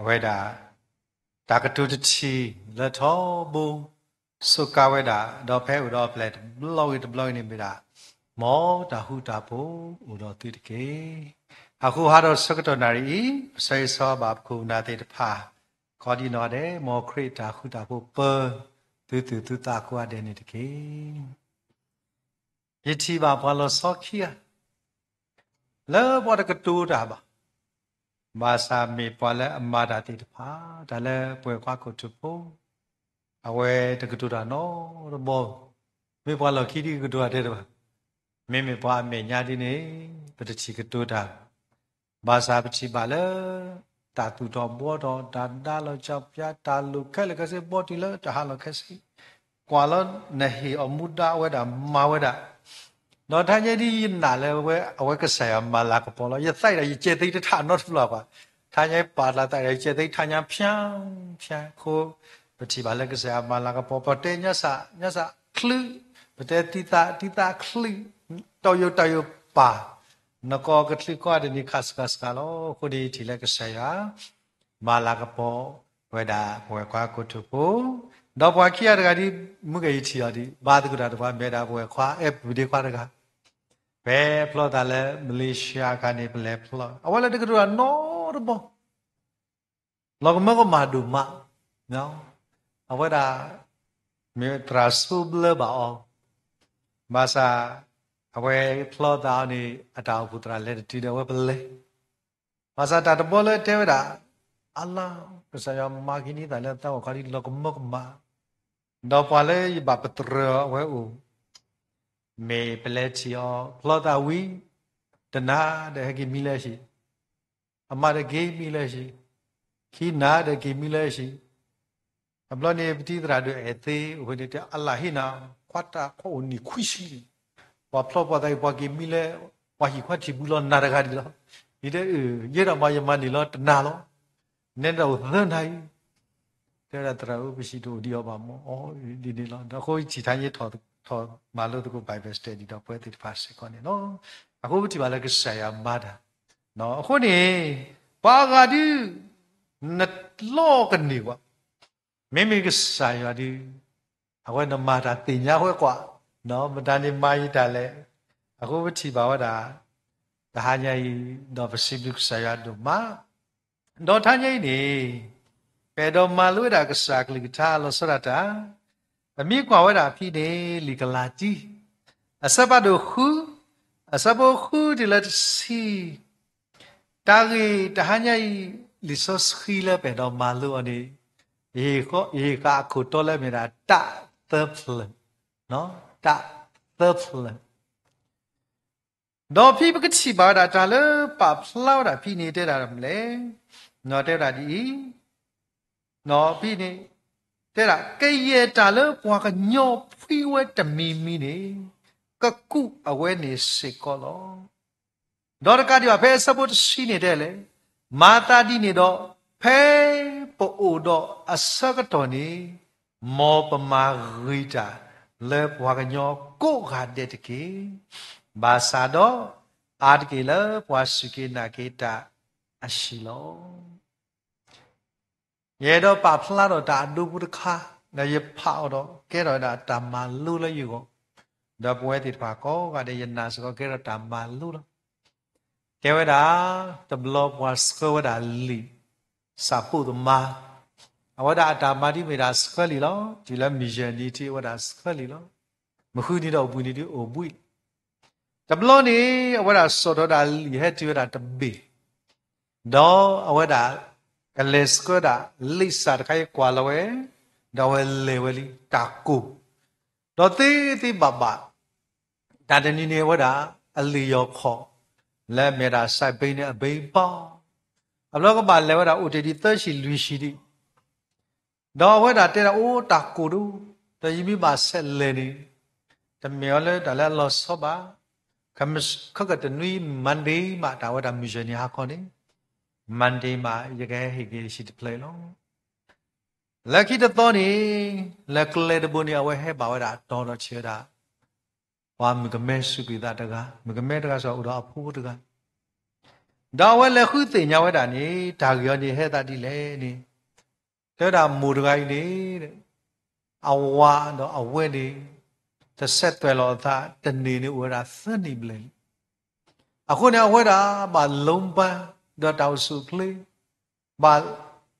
အဝဲဒၣ် တၢ်ကတိၤတထံၣ်လၢထီဘိ စူးကါဝဲဒၣ် ဒီးဖဲအိၣ်ဒီးအပျဲၢ်တဘျီဂ့ၤတဘျီဂ့ၤန့ၣ်မ့ၢ်ဒၣ် မ်တၢ်ဃူတၢ်ဖိးအိၣ်ဒီးသုတက့ၢ်. အဃိဟးထီၣ်ဆၢကတီၢ်နၣ်ရံၣ်အံၤ ပဆၢဂ့ၤဆၢဝါဘၣ်ပခိၣ်ပနၢ်သ့ၣ်တဖၣ် ကိးဒံနီၢ်ဒဲး မ်ခရံာ်တၢ်ဃူတၢ်ဖိးပၢ သုသူၣ်သုသးကိးဂၤဒဲးန့ၣ်တက့ၢ်. ယထံၣ်ဘၣ်ပှၤလီၤဆီခံဂၤ လၢပှၤတကတိၤတၢ်ဘၣ်, ဘၣ်ဆၣ်မ့ၢ်ပှၤလၢအမၤတၢ်သ့ၣ်တဖၣ် တၢ်လၢပဝဲၢ်ခွါခိၣ်ထူၣ်ဖိ အဝဲတကတိၤတၢ်နီတဘီ, မ့ၢ်ပှၤလီၢ်ခံဒ်ကတိၤတၢ်တဲတဘၣ်, မ့မ့ၢ်ပှၤအမဲာ်ညါဒ်န့ၣ် ပတထံၣ်ကတိၤတၢ် ဘၣ်ဆၣ်ပထံၣ်ဘၣ်လၢ တၢ်သူၣ်ထီၣ်ဘှီထီၣ် တၢ်ဒါလီၤကၠီပၠါ တၢ်လိာ်ခဲလၢာ်ခဲဆ့ ဘီတုၤလၢတၢ်ဟးလီၤခဲဆ့, ကွၢ်လၢနဟ့ၣ်အီၤမူဒါဝဲဒၣ်မၤဝဲဒၣ်, ဒီးထါညါဒ်ယနာ်လၢအဝဲကစၢ်ယွၤမၤလၤကပီၤလီၤ. ယသးဒၣ်ယကဲသ့တထးနီတဘျီဘၣ်, ထါညါပာ်တၢ်သးဒၣ်ယကဲသ့ထါညါဖၠါဖၠါအဃိ, ပထံၣ်ဘၣ်လၢကစၢ်ယွၤမၤလၤကပီၤ ပတဲညါစၢ်ညါစၢ်ချုး, ပတဲသံသးသံသးချုး, တီယိာ်တၢ်ယိာ်ပာ် နကီၢ်ကချုးကီၢ်ဒ်န့ၣ် ခးစှၤခးစှၤလီၤ. အဃိန့ၣ်ထံၣ်လၢကစၢ်ယွၤ မၤလၤကပီၤဝဲဒၣ်ပဝဲၢ်ခွါကိတိာ်ဖိ, ဒီးပှၤခံဂၤတဂၤဒ် မုၢ်ဂဲၤယထံၣ်အီၤဒ် ဘါသကိးတၢ်တပှၤ မ့ၢ်ဒၣ်ပဝဲၢ်ခွါအဲၣ်ပူၤဒ့ခွါတဂၤ, ပဖျီသးလၢ Malaysia အခါန့ၣ် ပလဲၤဖျီ အဝဲလၢတကတိၤတၢ်နီတဘီ လီၤကမၢကမၣ်ဒိၣ်မး, အဝဲဒၣ် မ့ၢ်သရၣ်ဆိဘျၢဘၣ်အီၤ, ဘၣ်ဆၣ် အဝဲဖျီသးအီၤန့ၣ် အတၢ်အိၣ်ဖှိၣ်သရၣ်လဲၤတတုၤဒီးအဝဲပလဲၤ, ဘၣ်ဆၣ်တၢ်တဘီလၢတဲဝဲဒၣ် အလါ ကစၢ်ယွၤမၤက့ၤန့ၢ်သးလၢသးဂီၢ်ခီဒ်လီၤကမၢကမၣ်, ဒီးပှၤလၢယဘၣ်ပတြၢၤအီၤအဝဲအိၣ်, မ့ၢ်ပလဲၤထံၣ်အီၤ ဖျီသးဝံၤ တနၤဒီးဟဲက့ၤမံလၢဟံၣ် အမၤတက့ၤမံလၢဟံၣ်, ခံနၤဒီးက့ၤမံလၢဟံၣ်, အဘျီန့ၣ် ပတံၤသရၣ်ဒိၣ်အဲၣ်သ့ အဝဲန့ၣ်တဲ အလါဟ့ၣ်နၤ ခွါတၢ်ခီအိၣ်နံၣ်ခွံဆံန့ၣ်, ပှၤဖျီပှၤသးအံၤ ပှၤက့ၤမံလၢ ပှၤဟံၣ်ခွါထံၣ်ပူၤလီၤနၤတဂၤဒံးလီၤ. ယတဲ ယဲဒၣ်မၤယမၤန့ၢ်လီၤတနၤလီၤ. နဲဒၣ်အိၣ်သၢနၤအံၤ, တဲဝဲဒၣ်သရၣ်ဧၢ ပဟံၣ်တအိၣ်ဒံးအီၤဘၣ်မၢ်, အဒ်န့ၣ်လီၤ. အဃိယထံၣ်ထါညါထီၣ်မၤလိသကိး Bible study ဒီးပဝဲသ့ၣ်တဖၣ်စ့ၢ်ကီးန့ၣ်လီၤ. အဃိပထံၣ်ဘၣ်လၢကစၢ်ယွၤမၤတၢ်, အဃိန့ၣ် ပှၤအဂၤဒုး နလီကန့ၢ်ဝဲ, မ့မ့ၢ်ကစၢ်ယွၤဒုး အဝဲနမၤတၢ်သ့ၣ်ညါဝဲကွၢ်, မတၤန့ၣ်မၤယတၢ်လဲၣ်. အဃိပထံၣ်ဘၣ်ဝဲဒၣ် တဟါညါအံၤ ဒီးပစံးဘျုးကစၢ်ယွၤဒိၣ်မး, ဒီးတဟါညါအံၤန့ၣ် ပအဲၣ်ဒိးမၤလိဝဲဒၣ်ကစၢ်အကလုၢ်ကထါလီၤဆီဒၣ်တၢ်, ပမ့ၢ်ကွၢ်ဝဲဒၣ်ဖဲန့ၣ် လံာ်ကလၤတံ အဆၢဖးဒိၣ်ဃု, အဆၢဖိဃုတုၤလၢတဆံ တၢ်ဂ့ၢ်တဟါညါအံၤ လံာ်စီဆှံလၢပအဲၣ်ဒိးမၤလိအီၤန့ၣ် ယဟ့ၣ်ဃာ်အခိၣ်တီလၢမ့ၢ်ဒၣ်တၢ်သၢဖျၢၣ်, တၢ်သၢဖျၢၣ်, ဒီးဖဲပကထံၣ်ဘၣ်ဝဲဒၣ်တၢ်လၢပာ်ဖျါဝဲဒၣ်ဖဲန့ၣ်တဲဒၣ်မနုၤလဲၣ်, တဲဝဲဒၣ်ဒ်အံၤ, ဖဲန့ၣ် တဲဒၣ် ကယဲၢ်တၢ်လၢပှၤကညီဖှံဝဲတမံၤမံၤန့ၣ် ကကူးအဝဲန့ၣ်စ့ၢ်ကီးလီၤ. ဒီးတကးဒံးဘၣ်ဖဲအဆၢဖိတဆံန့ၣ်တဲလဲၣ်, မၤသးဒ်န့ၣ်ဒီး ဖဲပအိၣ်ဒီးအဆၢကတီၢ်န့ၣ် မ်ပမၤဂ့ၤတၢ်လၢပှၤကညီကိးဂၤဒဲးတက့ၢ်. ဘၣ်ဆၣ်ဒီး အါတက့ၢ်လၢပှၤစူၢ်က့ၤနာ်က့ၤတၢ်အဟံၣ်လီၤ. ယအဲၣ်ဒိးပာ်ဖျါဒီးတၢ်အဒိဖိတခါ, ဒီးယဖးအီၤဒီး ကဲထီၣ်ဝဲဒၣ်တၢ်မၤလိလၢယဂီၢ်, ဒီးပဝဲသ့ၣ်တဖၣ်ကိးဂၤဒဲး ယနာ်စ့ၢ်ကီးကဲထီၣ်တၢ်မၤလိလီၤ. တဲဝဲဒၣ် တဘျီပှၤဆှၢဝဲဒၣ်လံာ် စၢဖှိၣ်သမါ, အဝဲဒၣ်အတၢ်မၤဒ်မ့ၢ်ဒၣ်ဆှၢလံာ်လီၤ. တုၤလၢမုၢ်ယဲၢ်နံၤထံး အဝဲဒၣ်ဆှၢလံာ်လီၤ. မုၢ်ဃုနံၤဒီးအိၣ်ဘှံးနံၤဒ်အိၣ်ဘှံး တဘျီန့ၣ် အဝဲဒၣ်စိာ်ထီၣ်ဒၣ်လံာ်ဟဲတုၤဝဲဒၣ်တဘ့ၣ်, ဒီးအဝဲဒၣ် ကလဲၤဆှၢဒၣ်လံာ်စၢ်တခါအံၤကွၢ်လီၤဝဲ, ဒီးအဝဲလဲၤဝဲလံ တၢ်ကိၢ်, ဒီးသ့သ့ဘၣ်ဘၣ် တၢ်တနံၤန့ၣ် အဝဲဒၣ် အလံာ်ယီၤခီၣ် လၢအမ့ၢ်ဒၣ် စဲးဘ့န့ၣ် အဘ့ဘီ, အဘျီကဘၣ်လဲၤဝဲဒၣ်အိၣ်တ့ၢ်ဒံးသၢဆံလွံၢ်ဆံဒံး ဒီးအဝဲဒၣ်တဲဒၣ် အိၣ်တၢ်ကိၢ်ဒိၣ်, ဒီးယမ့ၢ်ဘၣ်ဆဲးလဲၤန့ၣ် တမ့ၢ်အီၤလၢတၢ်လၢအလီၤဆီဘၣ်, ခဲကတနွံ Monday မး တၢ်ဝဲဒၣ်မုၢ်ယဲၢ်နံၤဟါခီန့ၣ် Monday မး ယကဟဲဟ့ၣ်က့ၤဟံၣ်တဖျၢၣ်အံၤလီၤ. လၢခံတသီန့ၣ် လၢကျဲတဘိန့ၣ် အဝဲဟဲဘၣ်ဝဲဒၣ်အတီၤဒီးထံၣ်ဝဲဒၣ် ပှၤမုၣ်ကမဲစူးကွံာ်သးတဂၤ, မုၣ်ကမဲတဂၤစ့ၢ်ကီးအိၣ်ဒီးအဖိတဂၤ, ဒီးအဝဲလဲၤဃုသ့ၣ်ညါဝဲဒၣ်န့ၣ် တၢ်ဂ့ၢ်အီၤန့ၣ်ဟဲသးဒ်လဲၣ်န့ၣ်, တဲဝဲဒၣ်မိၢ်တဂၤအံၤန့ၣ် အဝၤဒီးအဝဲန့ၣ် တဆဲးသွဲၣ်လီၤအသး တန့ၢ်န့ၣ်အိၣ်ဝဲဒၣ်သၢနံၣ်ဘျဲၣ်လံ. အဃိန့ၣ် အဝဲဒၣ်ဘၣ်လိၤဘါဒီးတၢ်အိၣ်ဆူၣ်အိၣ်ချ့, ဘၣ်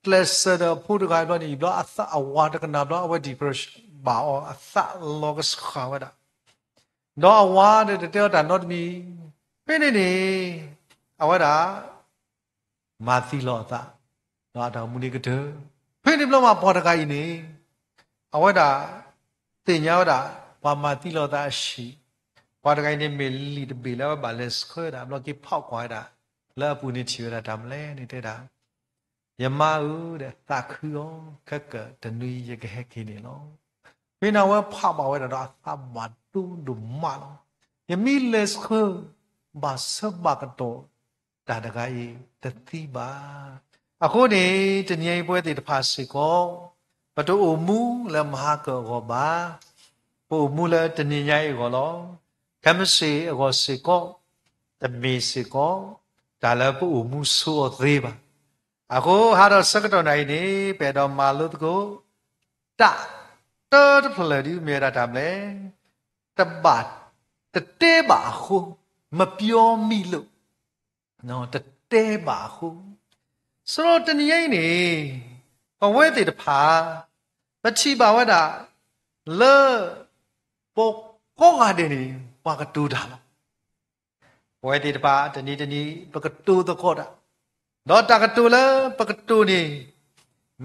ကျဲးစၢးဒီးအဖိတဂၤဘျီန့ၣ် ဘျီအဝၤတကနၣ်ဘျီ အဝဲ depression ဘၣ်အီၤ အသးလီၤကဆှီဝဲဒၣ်, ဒီးအဝၤဒီးတတဲအီၤတၢ်နီတမံၤ, ဖဲန့ၣ်န့ၣ် အဝဲဒၣ် မၤသံလီၤအသး, ဒီးအတၢ်အိၣ်မူန့ၣ်ကတၢၢ်. ဖဲန့ၣ်ဘျီမးပှၤတဂၤအံၤန့ၣ် အဝဲဒၣ်သ့ၣ်ညါဝဲဒၣ် ပှၤမၤသံလီၤအသးအဟံၣ်, ပှၤတဂၤအံၤန့ၣ်မ့ၢ်လံာ်တဘ့ၣ်လၢအဝဲဘၣ်လဲၤဆှၢဝဲဒၣ် ဘျီက့ၤဖီၣ်ကွၢ်ဝဲဒၣ် လၢအပူၤန့ၣ်ထံၣ်ဝဲဒၣ်တၢ်မနုၤလဲၣ်န့ၣ် တဲဒၣ်, ယမါဧၢ, သးခုအီၤ, ခဲကတနွံယကဟဲက့ၤန့ၣ်လီၤ. ဖဲန့ၣ်အဝဲဖးဘၣ်ဝဲဒၣ်ဒီးအသးဘၣ်ဒိဒိၣ်မးလီၤ. ယမ့ၢ်လဲၤဆှၢ ဘၣ်ဆၢဘၣ်ကတီၢ် တၢ်တဂၤအံၤတသံဘၣ်. အဃိန့ၣ် တနံၤအံၤပဝဲသ့ၣ်တဖၣ်စ့ၢ်ကီး ပတအိၣ်မူလၢမဟါကၢၢ်အဂီၢ်ဘၣ်, ပအိၣ်မူလၢတနံၤညါအံၤအဂီၢ်လီၤ. ခဲမုၢ်ဆ့ၣ်အဂီၢ်စ့ၢ်ကီး တမ့ၢ်စ့ၢ်ကီး တၢ်လၢပအိၣ်မူဆိအီၤသ့ဘၣ်. အဃိဟါဒီးဆၢကတီၢ်နၤအံၤန့ၣ် ပအဲၣ်ဒိးမၤလိသကိး တၢ်တၢတဖျၢၣ်ဒ်မ့ၢ်ဝဲဒၣ်တၢ်မနုၤလဲၣ်, တဘၣ်, တတဲဘၣ်အဃိ, မပျီမံလိာ်, တတဲဘၣ်အဃိ. ဆိုတော့တနံၤညါအံၤန့ၣ် ပဝဲသ့ၣ်တဖၣ် ပထံၣ်ဘၣ်ဝဲဒၣ် လၢ ပကိးဂၤဒဲးန့ၣ် ပှၤကတိၤတၢ်လီၤ. ပဝဲသ့ၣ်တဖၣ်တနံၤတနံၤ ပကတိၤသကိးတၢ်, ဒီးတၢ်ကတိၤလၢပကတိၤန့ၣ်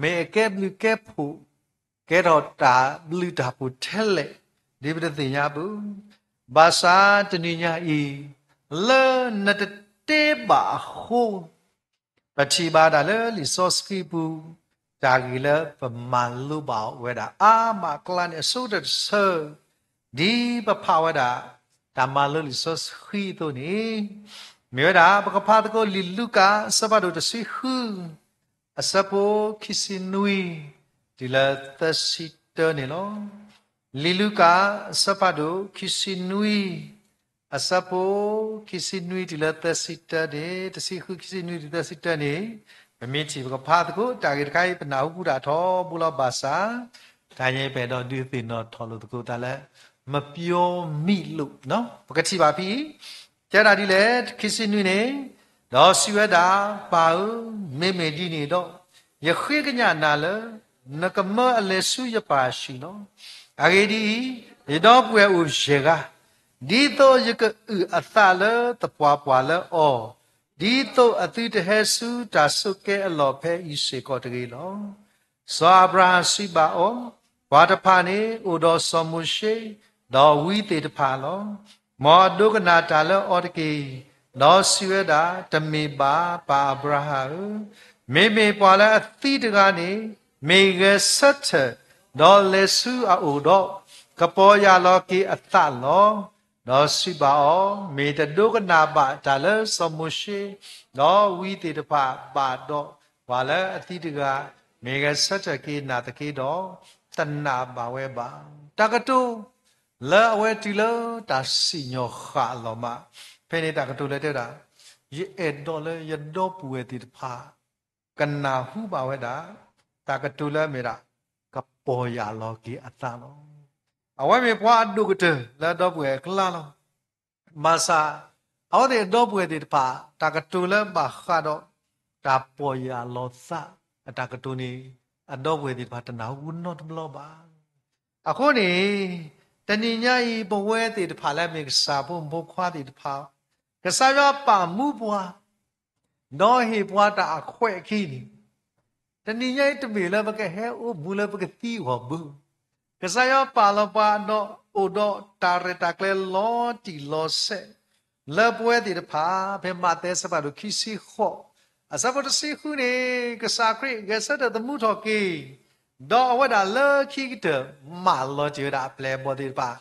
မ့ၢ်အကဲဘျုးကဲဖှိၣ် ကဲထီၣ်တၢ်ဘျုးတၢ်ဖှိၣ်ထဲလဲၣ် ဒ်ပတသ့ၣ်ညါဘၣ်. ဘၣ်ဆၣ်တနံၤညါအံၤ လၢနတတဲဘၣ်အဃိ ပထံၣ်ဘၣ်ဒၣ်လၢလံာ်စီဆှံပူၤ တၢ်ဂ့ၢ်လၢပမၤလိဘၣ်ဝဲဒၣ်အါမးအကျါန့ၣ် အဆိကတၢၢ်တဆၢ ဒ်ပဖးဝဲဒၣ် တၢ်မၤလိလံာ်စီဆှံအသိးန့ၣ် မ့ၢ်ဝဲဒၣ် ပကဖးသကိးလံာ်လူၤကၣ် အဆၢဖးဒိၣ်တဆံဃု အဆၢဖိခံဆံနွံ တုၤလၢသၢဆံတၢန့ၣ်လီၤ. လံာ်လူၤကၣ် အဆၢဖးဒိၣ်ခံဆံနွံ အဆၢဖိခံဆံနွံတုၤလၢသၢဆံတၢန့ၣ်, တဆံဃု ခံဆံနွံတုၤသၢဆံတၢန့ၣ်, ပမ့ၢ်ထံၣ်ပကဖးသကိး တၢ်ဂ့ၢ်တခါအံၤ ပနၢ်ဟူပူၤတၢ်ထီဘိလီၤဘၣ်ဆၣ်, တနံၤအံၤပအဲၣ်ဒိးဒုးသ့ၣ်နီၣ်ထီၣ်လိာ်သကိးတၢ်လၢ မပျီမံလိာ်, ပကထံၣ်ဘၣ်ဖဲအံၤ, တဲဒၣ်ဒ်လဲၣ်, ခံဆံနွံန့ၣ်, ဒီးစံးဝဲဒၣ်, ပၢ်ဧၢ, မ့မ့ၢ်ဒ်န့ၣ်ဒီး, ယဃ့ကညးနၤလၢ နကမၢအလဲၤဆူယပၢ်အဟံၣ်လီၤ. အဂ့ၢ်ဒ်အံၤ, ယဒီပုၢ်ဝဲၢ်အိၣ်ယဲၢ်ဂၤ, ဒ်သိးယကအုၣ်အသးလၢသပှၢ်ပှၢ်လၢအီၤ, ဒ်သိးအသုတဟဲဆူတၢ်ဆိးကဲအလီၢ်ဖဲအံၤစ့ၢ်ကီးတဂ့ၤလီၤ. စီၤအၤဘြၤဟၣ်စံးဘၣ်အီၤ, ပှၤတဖၣ်န့ၣ်အိၣ်ဒီးစီၤမိၤၡ့, ဒီးဝံသ့ၣ်တဖၣ်လီၤ. မ်အဒိကနၣ်တၢ်လၢအီၤတက့ၢ်. ဒီးစံးဝဲဒၣ်, တမ့ၢ်ဘၣ်, ပၢ်အၤဘြၤဟၣ်ဧၢ, မ့မ့ၢ်ပှၤလၢအသံတဂၤန့ၣ် မ့ၢ်ဂဲၤဆၢထၢၣ်, ဒီးလဲၤဆူအအိၣ်ဒီး, ကပီၤယၢ်လီၤက့ၤအသးလီၤ. ဒီးစံးဘၣ်အီၤ, မ့ၢ်တဒိကနၣ်ဘၣ်တၢ်လၢစီၤမိၤၡ့, ဒီးဝံသ့ၣ်တဖၣ်ဘၣ်ဒီး, ပှၤလၢအသံတဂၤ မ့ၢ်ဂဲၤဆၢထၢၣ်က့ၤနၤသက့ဒီး, တနာ်ဘၣ်ဝဲဘၣ်. တၢ်ကတိၤ လၢအဝဲတုၤလၢတၢ်စံၣ်ညီၣ်ဃၣ်အလီၢ်မး, ဖဲန့ၣ်တၢ်ကတိၤလၢတဲဝဲဒၣ်, ယအဲၣ်ဒိးလၢယဒီပုၢ်ဝဲၢ်သ့ၣ်တဖၣ် ကနၢ်ဟူဘၣ်ဝဲဒၣ် တၢ်ကတိၤလၢအမ့ၢ်ဒၣ် ကပီၤယၢ်လီၤက့ၤအသးလီၤ. အဝဲမ့ၢ်ပှၤအဒိၣ်ကတၢၢ်လၢအဒီပုၢ်ဝဲၢ်အကျါလီၤ. ဘၣ်ဆၣ် အဝဲသ့ၣ်အဒီပုၢ်ဝဲၢ်သ့ၣ်တဖၣ် တၢ်ကတိၤလၢဘၣ်ဃးဒီး တၢ်ပီၤယၢ်လီၤသး အတၢ်ကတိၤန့ၣ် အဒီပုၢ်ဝဲၢ်သ့ၣ်တဖၣ်တနၢ်ဟူနီတဘျီဘၣ်. အဃိန့ၣ် တနံၤညါအံၤ ပဝဲသ့ၣ်တဖၣ်လၢအမ့ၢ်ကစၢ်ဖိမုၣ်ဖိခွါသ့ၣ်တဖၣ်, ကစၢ်ယွၤပာ်မူပှၤ ဒီးဟ့ၣ်ပှၤတၢ်အခွဲးအခံန့ၣ်, တနံၤညါအံၤတမ့ၢ်လၢပကဟဲအိၣ်မူလၢပကသံအဂီၢ်ဘၣ်. ကစၢ်ယွၤပာ်လီၤပှၤဒီးအိၣ်ဒီးတၢ်ရဲၣ်တၢ်ကျဲၤလီၤတံၢ်လီၤဆဲး လၢပဝဲသ့ၣ်တဖၣ် ဖဲမးသဲအဆၢဖးဒိၣ်ခံဆံဃိး အဆၢဖိတဆံဃုန့ၣ် ကစၢ်ခရံာ်ဂဲၤဆၢထၢၣ်သမူထီၣ်က့ၤ ဒီးအဝဲဒၣ်လၢခံကတၢၢ် မၢလီၤတ့ၢ်ဝဲဒၣ်အပျဲၢ်အဘီၣ်သ့ၣ်တဖၣ်,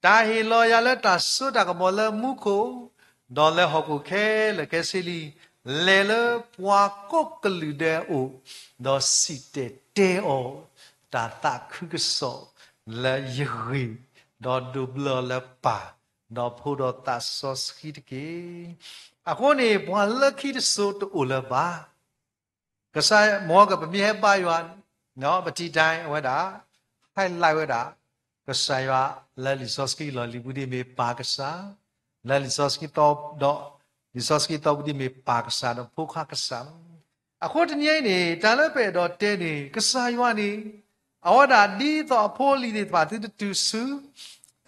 တၢ်ဟ့ၣ်လီၤယၤလၢတၢ်စိတၢ်ကမီၤလၢမူခိၣ်, ဒီးလၢဟီၣ်ခိၣ်ခဲလၢာ်ခဲဆ့လံ, လဲၤလၢပှၤကိးကလုာ်ဒဲးအအိၣ်, ဒီးစံၣ်တဲၤတဲအီၤ, တၢ်သးခုကစီၣ်လၢယဂ့ၢ်, ဒီးဒိးဘျၢအီၤလၢပၢ်, ဒီးဖိဒီးသးစီဆှံတက့ၢ်. အဃိန့ၣ် ပှၤလၢခံတစိၤတအိၣ်လၢၤဘၣ်. ကစၢ်မ့ၢ်ကပမ့ၢ်ဟဲဘါယွၤန့ၣ် ပထံၣ်တၢ်အဝဲဒၣ် highlight ဝဲဒၣ် ကစၢ်ယွၤလၢလံာ်စီဆှံလီၢ်လံၤပူၤဒ်မ့ၢ်ပၢ်ကစၢ်, လၢလံာ်စီဆှံသီဒီး လံာ်စီဆှံသီပူၤဒ်မ့ၢ်ပၢ်ကစၢ်ဒီးဖိခွါကစၢ်လီၤ. အဃိတနံၤအံၤန့ၣ် တၢ်လၢပအဲၣ်ဒိးတဲန့ၣ် ကစၢ်ယွၤန့ၣ် အဝဲဒၣ်ဒ်သိးအဖိအလံၤသ့ၣ်တဖၣ်သုတတုၤဆူ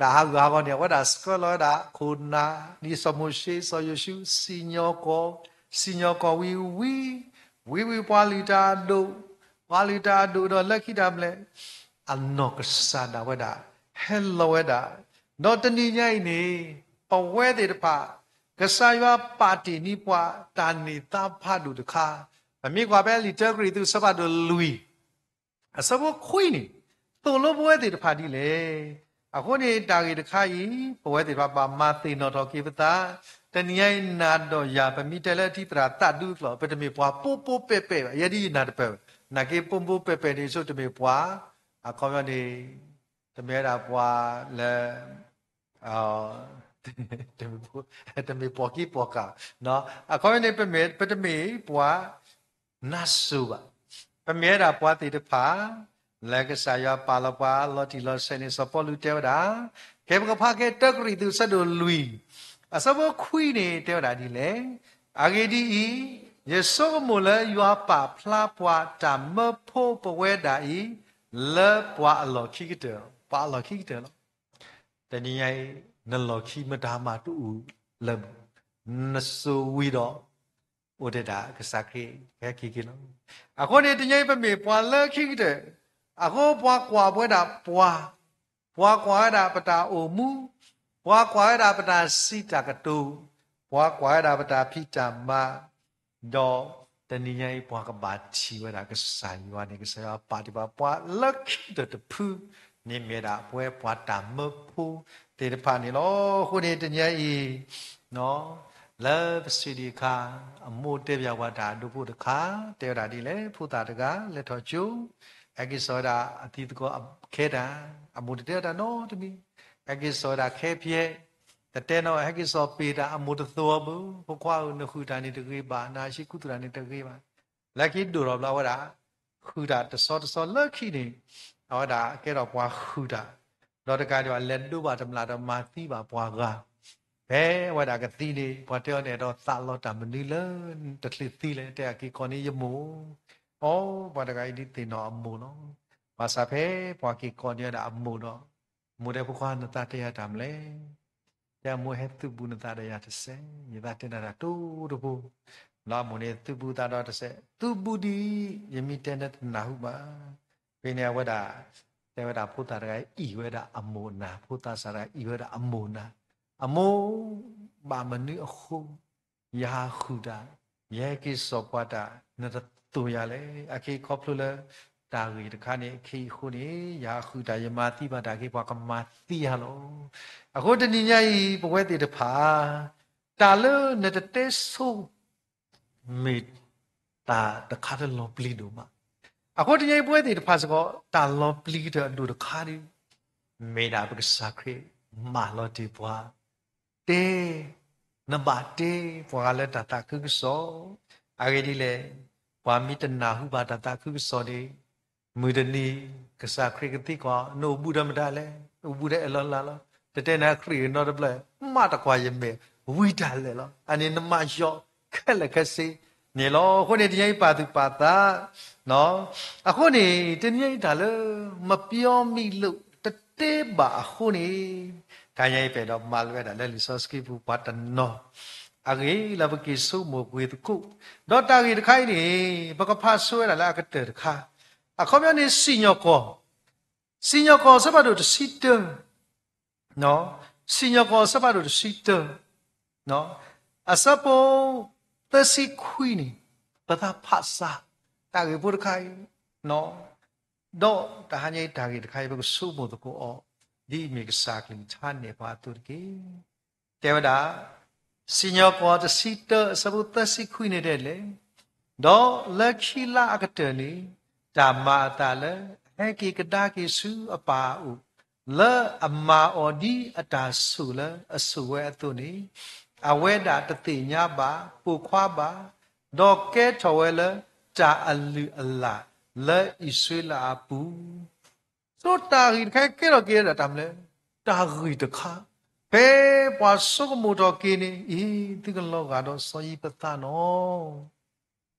တၢ်ဟးဂူာ်ဟးဂီၤန့ၣ် အဝဲဒၣ်ဆှၢလီၤဝဲဒၣ်ခိၣ်နၢ် ဒ်စီၤမိၤၡ့ စီၤယိၤၡူး စံၣ်ညီၣ်ကွီၢ်, စံၣ်ညီၣ်ကွီၢ်ဝံၤဝံၤ, ဝံၤဝံၤပှၤလုၢ်တၢ်အဒိၣ်, ပှၤလုၢ်တၢ်အဒိၣ်ဒီးလၢခံတၢ်မနုၤလဲၣ် အနီၢ်ကစၢ်ဒၣ်ဝဲဒၣ် ဟဲလီၤဝဲဒၣ်. ဒီးတနံၤညါအံၤန့ၣ် ပဝဲသ့ၣ်တဖၣ် ကစၢ်ယွၤပာ်တ့ၢ်န့ၢ်ပှၤတၢ်န့ၢ်သါဖးဒိၣ်တခါ, ပမ့ၢ်ကွၢ်ဖဲလံာ်တၢကရံၣ်သူးအဆၢဖးဒိၣ်လွံၢ် အဆၢဖိခွံန့ၣ် သိၣ်လိပဝဲသ့ၣ်တဖၣ်ဒ်လဲၣ်. အဃိန့ၣ် တၢ်ဂ့ၢ်တခါအံၤ ပဝဲသ့ၣ်တဖၣ်ဘၣ်မၤသ့ၣ်နီၣ်ထီၣ်က့ၤပသး, တနံၤညါအံၤနၤဒီးယၤ ပမ့ၢ်တဲလၢထံသရၣ်သးဒူအကျိာ် ပတမ့ၢ်ပှၤပိပိပဲာ်ပဲာ်ဘၣ်, ယဲဒ်ယနၢ်တပၢၢ်ဘၣ်, နာ်က့ပိပိပဲာ်ပဲာ်န့ၣ် ဆိတမ့ၢ်ပှၤ, အခီပညီန့ၣ် တမ့ၢ်ဝဲဒၣ်ပှၤလၢ တမ့ၢ်ပိာ်ကံပိာ်ကၢ်, အခီပညီန့ၣ် ပတမ့ၢ်ပှၤ နါစိၤဘၣ်. ပမ့ၢ်ဝဲဒၣ်ပှၤသ့ၣ်တဖၣ် လၢကစၢ်ယွၤပာ်လီၤပှၤလီၤတံၢ်လီၤဆဲးန့ၣ် စီၤပီလူးတဲဝဲဒၣ်, ကဲပကဖးက့ၤတၢကရံၣ်သူးအဆၢဒိၣ်လွံၢ် အဆၢဖိခွံန့ၣ် တဲဝဲဒၣ်ဒ်လဲၣ်. အဂ့ၢ်ဒ်အံၤ, ယဆိကမိၣ်လၢယွၤပာ်ဖျါပှၤတၢ်မၢဖိပဝဲဒၣ်အံၤ လၢပှၤအလီၢ်ခံကတၢၢ်, ပှၤအလီၢ်ခံကတၢၢ်လီၤ. တနံၤညါအံၤ နလီၢ်ခံမတၤမးတအိၣ်လၢၤဘၣ်, နစိၤဝံၤဒီး အိၣ်တ့ၢ်ဒၣ်ကစၢ်ခရံာ်ဟဲက့ၤက့ၤလီၤ. အဃိန့ၣ် တနံၤအံၤပမ့ၢ်ပှၤလၢခံကတၢၢ်, အဃိပှၤကွၢ်ပဝဲဒၣ်ပှၤ, ပှၤကွၢ်ဝဲဒၣ်ပတၢ်အိၣ်မူ, ပှၤကွၢ်ဝဲဒၣ်ပတၢ်စံးတၢ်ကတိၤ, ပှၤကွၢ်ဝဲဒၣ်ပတၢ်ဖံးတၢ်မၤ ဒီးတနံၤညါအံၤ ပှၤကဘၣ်ထံၣ်ဝဲဒၣ်ကစၢ်ယွၤန့ၣ် ကစၢ်ယွၤပာ်တ့ၢ်ဘၣ်ပှၤလၢခံကတၢၢ်တဖုန့ၣ် မ့ၢ်ဒၣ်ပဝဲပှၤတၢ်မၢဖိသ့ၣ်တဖၣ်န့ၣ်လီၤ. အဃိန့ၣ် တနံၤညါအံၤ လၢပစံးဒံးအခါ အမိၢ်တဲဘၣ်ပှၤတၢ်အဒိဖိတခါ တဲဝဲဒၣ်ဒ်လဲၣ်, ဖိသၣ်တဂၤလဲၤထီၣ်ကၠိ, ဟဲက့ၤစိာ်ဝဲဒၣ်အသံသကိးအခဲတၢ်, အမိၢ်တတဲတၢ်နီတမံၤ, ဟဲက့ၤစိာ်ဝဲဒၣ်ခဲဖျဲး, တတဲနီၤ ဟဲက့ၤစိာ်ပ့ၤတၢ် အမိၢ်တသိၣ်အီၤဘၣ်, ဖိခွါဧၢ နဃုာ်တၢ်န့ၣ်တဂ့ၤဘၣ်, နဟံးကူသူၣ်တၢ်န့ၣ်တဂ့ၤဘၣ်. လၢခံဒိၣ်ထီၣ်ဘျီဝဲဒၣ် ဃုာ်တၢ်တဆီတဆီလၢခံန့ၣ်, အဝဲဒၣ်ကဲထီၣ်ပှၤဃုာ်တၢ်, ဒီးတကးဒံးဘၣ် လဲၤဒိဘၣ်တမျၢ်ဒီးမၤသံဘၣ်ပှၤဂၤ, ဖဲအဝဲဒၣ်ကသံန့ၣ် ပှၤတဲအီၤန့ၣ်ဒီး သးလီၤတၢ်မနုၤလၢတချုးသံလဲၣ်, တဲအက့ၤကိးန့ၣ်ယမိၢ်, အိ ပှၤတဂၤအံၤဒ်သ့ၣ်နီၣ်အမိၢ်လီၤ. ဘၣ်ဆၣ်ဖဲပှၤက့ၤကိးန့ၢ်ဝဲဒၣ်အမိၢ်ဒီး, မိၢ်တဲ ဖိခွါ နသးတဲယၤတၢ်မနုၤလဲၣ်. တဲအမိၢ် ဟဲသုးဘူးနသးဒီးယၤတစဲး, ယသးတဲနၤတၢ်တိၢ်တဘိ, လၢအမိၢ်န့ၣ် သုးဘူးသးဒီးတစဲး, သုးဘူးဒ်အံၤ ယမ့ၢ်တဲနၤတနၢ်ဟူဘၣ်. ဖဲန့ၣ်အဝဲဒၣ် တဲဝဲဒၣ်ဖိသၣ်တဂၤအံၤ အံၤဝဲဒၣ်အမိၢ်အနၢ်, ဖိသၣ်စၢ်တဂၤအံၤ အံၤဝဲဒၣ်အမိၢ်အနၢ်, အမိၢ်, ဘၣ်မနုၤအဃိ ယဟးဃုာ်တၢ်, ယဟဲက့ၤစိာ်ပှၤတၢ် နတသိၣ်ယၤလဲၣ်. အခဲအံၤခီဖျိလၢ တၢ်ဂ့ၢ်တခါန့ၣ် အခဲအံၤအဃိန့ၣ် ယဟးဃုာ်တၢ် ယမၤသံဘၣ်တၢ်အဃိ ပှၤကမၤသံယၤလီၤ. အဃိတနံၤညါအံၤ ပဝဲသ့ၣ်တဖၣ် တၢ်လၢနတတဲဆိ မ့ၢ်တၢ်တခါလၢလီၤပျံၤဒိၣ်မး. အဃိတနံၤညါအံၤ ပဝဲသ့ၣ်တဖၣ်စ့ၢ်ကီး တၢ်လီၤပျံၤကတၢၢ်အဒိၣ်တခါဒီး မ့ၢ်ဒၣ်ပကစၢ်ခရံာ်မၢလီၤတ့ၢ်ပှၤ, တဲ, နဘၣ်တဲပှၤဂၤလၢတၢ်သးခုကစီၣ်, အဂ့ၢ်ဒ်လဲၣ်, ပှၤမ့ၢ်တနၢ်ဟူဘၣ်တၢ်သးခုကစီၣ်န့ၣ် မုၢ်တနံၤ ကစၢ်ခရံာ်ကသံကွၢ် နအိၣ်ဘူးဒီးမတၤလဲၣ်, အိၣ်ဘူးဒီးအဲၣ်လီၤလၢ်လီၤ, တတဲနၤခရံာ်နီတဘျီ, မးတကွၢ်ယမဲာ် ဝံတၢ်လဲာ်လီၤ. အန့ၣ်နမၤယီၤခဲလၢာ်ခဲဆ့န့ၣ်လီၤ. အဃိန့ၣ် တနံၤညါအံၤပာ်သူၣ်ပာ်သး အဃိန့ၣ် တနံၤညါအံၤတၢ်လၢ မပျီမံလိာ် တတဲဘၣ်အဃိန့ၣ် တနံၤညါအံၤပအဲၣ်ဒိးမၤလိဝဲဒၣ်လၢလံာ်စီဆှံပူၤပှၤတနီၤ အဂ့ၢ်လၢပက့ၤဆိကမိၣ်ကွံာ်သကိး, ဒီးတၢ်ဂ့ၢ်တခါအံၤန့ၣ် ပကဖးဆိဝဲဒၣ်လၢအကတၢၢ်တခါ, အခီပညီန့ၣ် စံၣ်ညီၣ်ကွီၢ်, စံၣ်ညီၣ်ကွီၢ်အဆၢဖးဒိၣ်တဆံတၢ စံၣ်ညီၣ်ကွီၢ်အဆၢဖးဒိၣ်တဆံတၢ အဆၢဖိသၢဆံခွံန့ၣ် ပသးဖးစၢ် တၢ်ဂ့ၢ်ဖိတခါအံၤ, ဒီးတဟါညါအံၤတၢ်ဂ့ၢ်တခါအံၤ ပကဆိကမိၣ်သကိးအီၤ ဒ်အမ့ၢ်ကစၢ်အကလုၢ်ကထါနဲၣ်ပှၤအသိးတက့ၢ်. တဲဝဲဒၣ်, စံၣ်ညီၣ်ကွီၢ်တဆံတၢ အဆၢဖိသၢဆံခွံန့ၣ်ဒ်လဲၣ်, ဒီးလၢခံလါအကတၢၢ်န့ၣ် တၢ်မၤအသးလၢ အဟဲက့ၤကဒါက့ၤဆူအပၢ်အအိၣ်, လၢအမၤအီၤဒ်အတၢ်ဆိၣ်လၢအဆိၣ်ဝဲအသိးန့ၣ်, အဝဲဒၣ်တသ့ၣ်ညါဘၣ်, ပိာ်ခွါဘၣ်, ဒီးကဲထီၣ်ဝဲလၢတၢ်အလုၢ်အလၢ်လၢအံၣ်စရ့လးအပူၤ ဆိတၢ်ဂ့ၢ်တခါကဲထီၣ်က့ၤဒၣ်တၢ်မနုၤလဲၣ်, တၢ်ဂ့ၢ်တခါ, ဖဲပှၤဆိကမိၣ်ထီၣ်က့ၤန့ၣ်, အံၤ သုကလီၤဂာ်ဒီးစီၤယံးဖသးနီၤ,